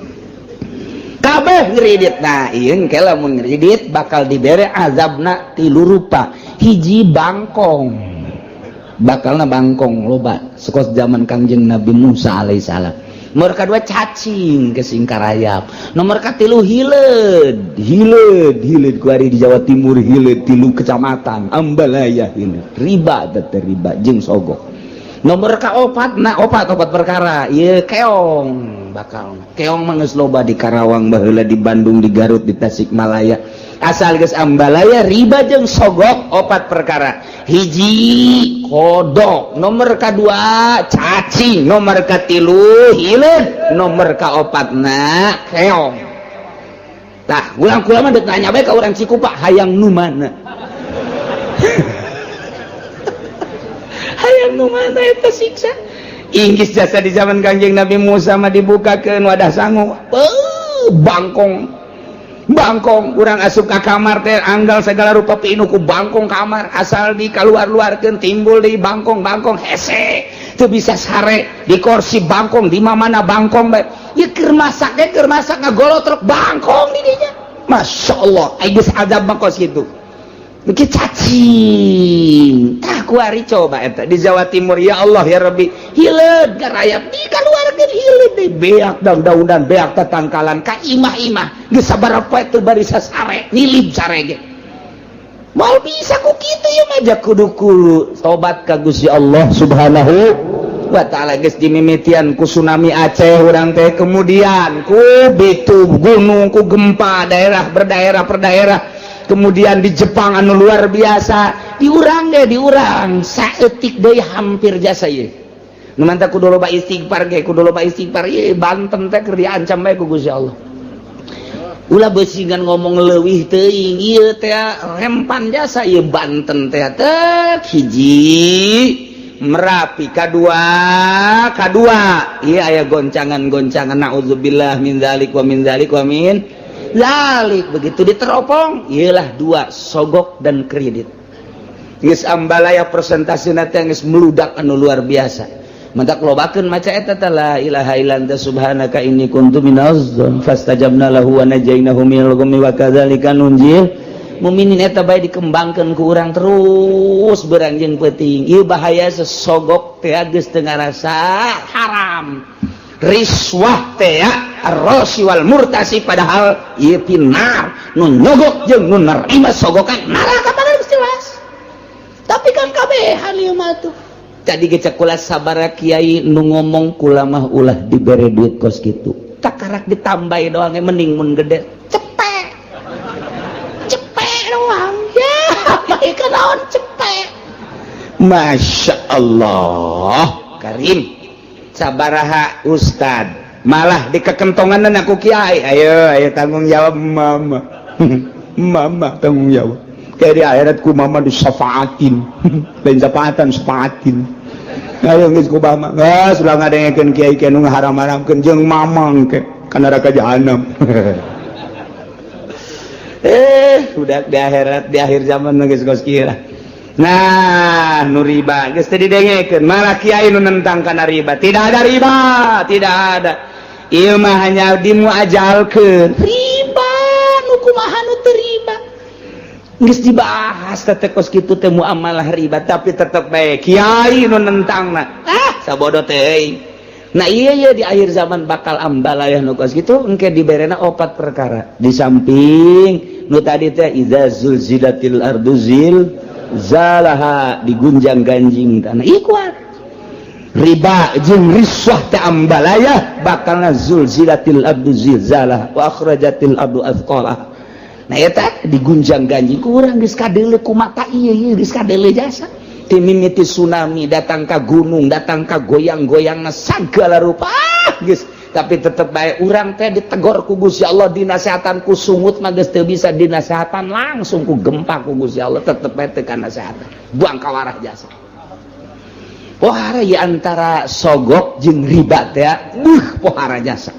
kabeh, ngridit. Nah, ieu engke lamun ngridit bakal dibere azabna tilu rupa. Hiji, bangkong. Bakalna bangkong loba sekos zaman Kangjeng Nabi Musa alaihissalam. Nomor kedua, cacing ke singkarayap. Nomor katilu, hileud. Hileud, hileud kuari di Jawa Timur, hileud tilu kecamatan Ambalaya, hileud riba teh, riba jeung sogok. Nomor kaopat, nah opat, opat perkara ieu keong. Bakal keong mah geus loba di Karawang baheula, di Bandung, di Garut, di Tasikmalaya. Asal geus Ambalaya, riba jeung sogok, opat perkara. Hiji kodok, nomor kedua cacing, nomor katilu hileud, nomor kaopatna keong. Tah, ulang kula mah dek nanya bae ka urang Cikupa, hayang nu mana? Hayang nu mana eta siksa? Inggris jasa di zaman Kanjeng Nabi Musa mah dibukakeun wadah sangu. Beuh, bangkong. Bangkong urang asup ka kamar teh anggal segala rupa pinuh ku bangkong kamar, asal di keluar-luarkeun timbul di bangkong, bangkong hese teu bisa sare di kursi bangkong, di mana bangkong bae. Ieu keur masak ge, keur masak ngagolotrok bangkong di dinya. Masya Allah, ai geus azab mah kos kitu. Mungkin cacing. Tah kuari coba eta di Jawa Timur, ya Allah ya Rabbi, hileud garayap di kaluarkeun hileud deui, beak daun-daunan, beak tatangkalan ka imah-imah, geus sabaraha poe teu barisa sare, nilib sare ge. Moal bisa ku kitu ieu mah, ja kudu kudu tobat ka Gusti Allah Subhanahu wa taala. Geus dimimitian ku tsunami Aceh urang teh, kemudian ku bitu gunung, ku gempa daerah berdaerah per daerah, kemudian di Jepang anu luar biasa, diurang deh, diurang saeutik deui hampir jasa ieu. Nu mantap kudu loba istighfar ge, kudu loba istighfar. Ieu Banten teh keur diancam bae ku Gusti Allah. Ulah beusingan ngomong leuwih teuing, ieu teh rempan jasa ieu Banten teh. Tek hiji Merapi, kadua kadua ieu aya goncangan-goncangan, naudzubillah min dzalik wa min dzalik wa min dzalik. Begitu diteropong, iyalah dua, sogok dan kredit, geus ambalaya, presentasi teh geus meludak anu luar biasa. Mantak lobakeun maca eta teh, la ilaha illa anta subhanaka inni kuntu minaz dzalimin, fastajabna lahu wa najainahu minal ghammi wa kadzalika nunjil muminin. Eta bae dikembangkeun ku urang terus beurang jeung peuting. Ieu bahaya sesogok teh geus teu ngarasa haram, riswah teh, arrosi wal murtasi, padahal ieu pinar nu nyogok jeung nu nerima sogokan neraka padahal geus jelas. Tapi kan kabehan ieu mah tuh. Tadi ge cek kula, sabara kiai nu ngomong kula mah ulah dibere duit kos kitu, takarak ditambahi doang, mending mun gede cepet cepet doang ya, baik naon cepet. Masya Allah Karim, sabaraha ustad malah dikekentongan aku kiai, ayo ayo tanggung jawab mama, mama tanggung jawab kayak di akhirat ku mama disafaatin, lain syafaatan, syafaatin. Ayo geus ku mama geus ulah ngadengekeun kiai kiai nu ngaharam-haramkeun jeung mamang ke kana neraka jahanam. Udah di akhirat, di akhir zaman geus kos kieu. Nah, nu riba geus teu didengekeun, malah kiai nu nentang kana riba. Tidak ada riba, tidak ada. Ieu mah hanya dimuajalkeun. Riba nu kumaha nu teu riba? Geus dibahas teh kos kitu teh muamalah riba, tapi tetep bae kiai nu nentangna. Ah, sabodo teh. Nah, iya iya, di akhir zaman bakal ambalayah nu kos kitu, engke diberena opat perkara. Di samping nu tadi teh, idza zulzilatil ardu zilzalaha, digunjang ganjing tanah. Ih, kuat riba jeung riswah teh ambalaya, bakalna zulzilatil ardu zilzalah wa akhrajatil ardu athqalaha. Nah, eta digunjang ganjing kurang geus kadeuleu ku mata, ieu ieu geus kadeuleu jasa ti mimiti tsunami datang ka gunung, datang ka goyang-goyangna sagala rupa. Ah, geus, tapi tetep bae urang teh ditegor ku Gusti Allah, dinasehatan ku sungut mah geus teu bisa dinasehatan, langsung ku gempa ku Gusti Allah, tetep bae teu kanasehatan, buang kawarah jasa. Pohara ya antara sogok jeung riba teh, buh, pohara jasa.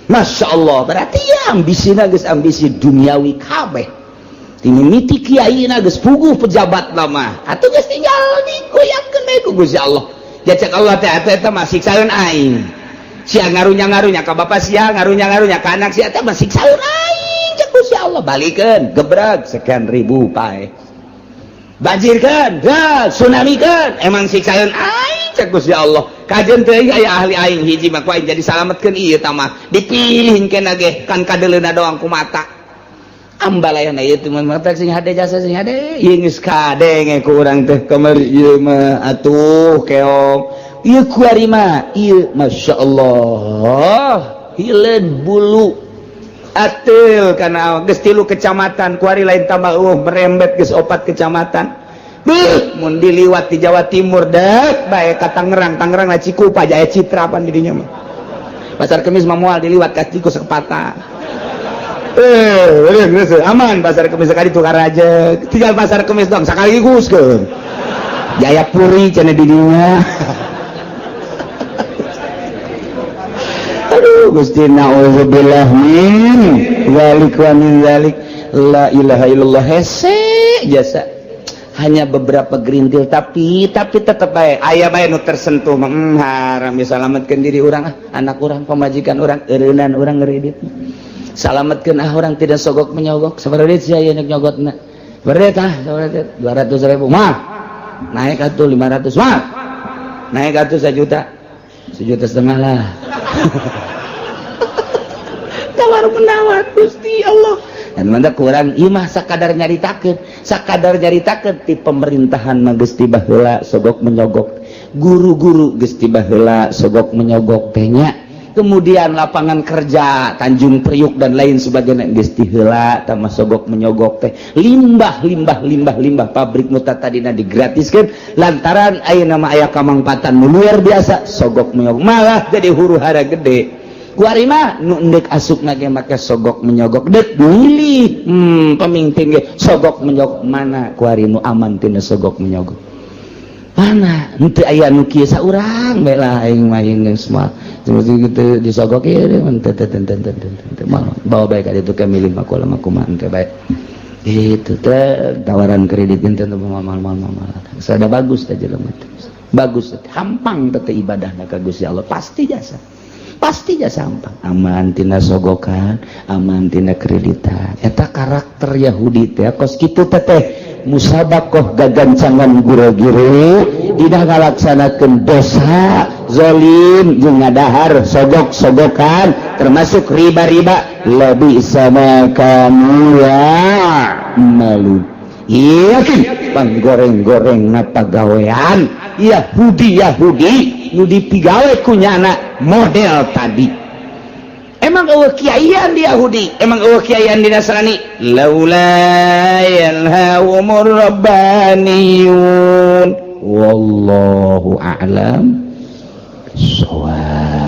Masya Allah, berarti ya ambisina geus ambisi duniawi kabeh. Mimiti kiai geus puguh pejabat lama atuh geus tinggal digoyangkeun bae ku Gusti Allah. Jacek Allah teh atuh eta mah siksaeun aing. Sia ngarunya-ngarunya ka bapak sia, ngarunya-ngarunya ka anak sia, teh mah siksaeun aing cek Gusti Allah. Balikeun gebreg sekian ribu pae. Banjirkeun, tsunami-keun, emang siksaeun aing cek Gusti Allah. Kajeun teh aya ahli aing hiji mah ku aing jadi salametkeun ieu tah mah. Dipilih kena ge kan kadeuleuna doang ku mata. Ambalayana ieu teh mah sing hade jasa, sing hade ieu geus kadenge ku urang teh kamari ieu mah atuh keong ieu kuari mah ieu. Masya Allah, hileun bulu atil kana geus tilu kecamatan kuari, lain tambah eueuh, merembet geus opat kecamatan. Beuh, mun diliwat di Jawa Timur dek bae ka Tangerang, Tangerang lah Cikupa, Jaya Citra pan didinya mah. Pasar Kemis mah moal diliwat ka Ciku Sekepata. Eh, aman Pasar Kemis sekali tukar aja. Tinggal Pasar Kemis dong sekaligus ke Jayapuri cenah didinya. Aduh Gusti, naudzubillah min dzalik wa min dzalik. La ilaha illallah, hese jasa hanya beberapa gerintil, tapi tetep bae aya bae nu tersentuh mah, haram ya. Salametkeun diri urang ah, anak urang, pamajikan urang, eureunnan urang ngeridit, salametkeun ah, orang tidak sogok menyogok. Sabaraha duit sia ieu nyogotna? Sabaraha ah, sabaraha? 200 ribu mah naik atuh 500 mah naik atuh 1 juta, 1,5 juta lah, tawar menawar. Gusti Allah, dan mana kurang ieu mah sakadar nyaritakeun, sakadar nyaritakeun. Ti pemerintahan mah geus ti baheula sogok menyogok, guru-guru geus ti baheula sogok menyogok teh nya. Kemudian lapangan kerja Tanjung Priuk dan lain sebagainya geus diheula tama sogok menyogok teh. Limbah, limbah, limbah, limbah pabrik nu tadina digratiskeun lantaran ayeuna mah aya kamangpatan nu luar biasa. Sogok menyogok malah jadi huru hara gede. Kuari mah nu endek asup ge make sogok menyogok, dek milih pemimpin ge sogok menyogok. Mana kuari nu aman tina sogok menyogok? Mana? Henteu aya nu kieu, saurang bae lah. Aing mah geus mah seperti gitu, disogok ieu teu teu teu teu teu teu. Bawa bae ka ditu ke milih mah mah kumaha teh bae itu teh tawaran kredit teh mal mal mal mal. Sada bagus teh jelema teh, bagus teh, hampang teh ibadahna ka Gusti Allah, pasti jasa, pasti jasa hampang, aman tina sogokan, aman tina kreditan. Eta karakter Yahudi teh kos kitu teh, musabakoh gagancangan gure-gure dina ngalaksanakeun dosa zolim jeung ngadahar sogok-sogokan, termasuk riba-riba. Lebih sama kamu ya malu yakin panggoreng-goreng pagawean Yahudi. Yahudi nu dipigawe kunyana model tadi. Emang euweuh kiaian di Yahudi? Emang euweuh kiaian di Nasrani? Laula yanhahumur rabbaniyun. Wallahu a'lam shawab.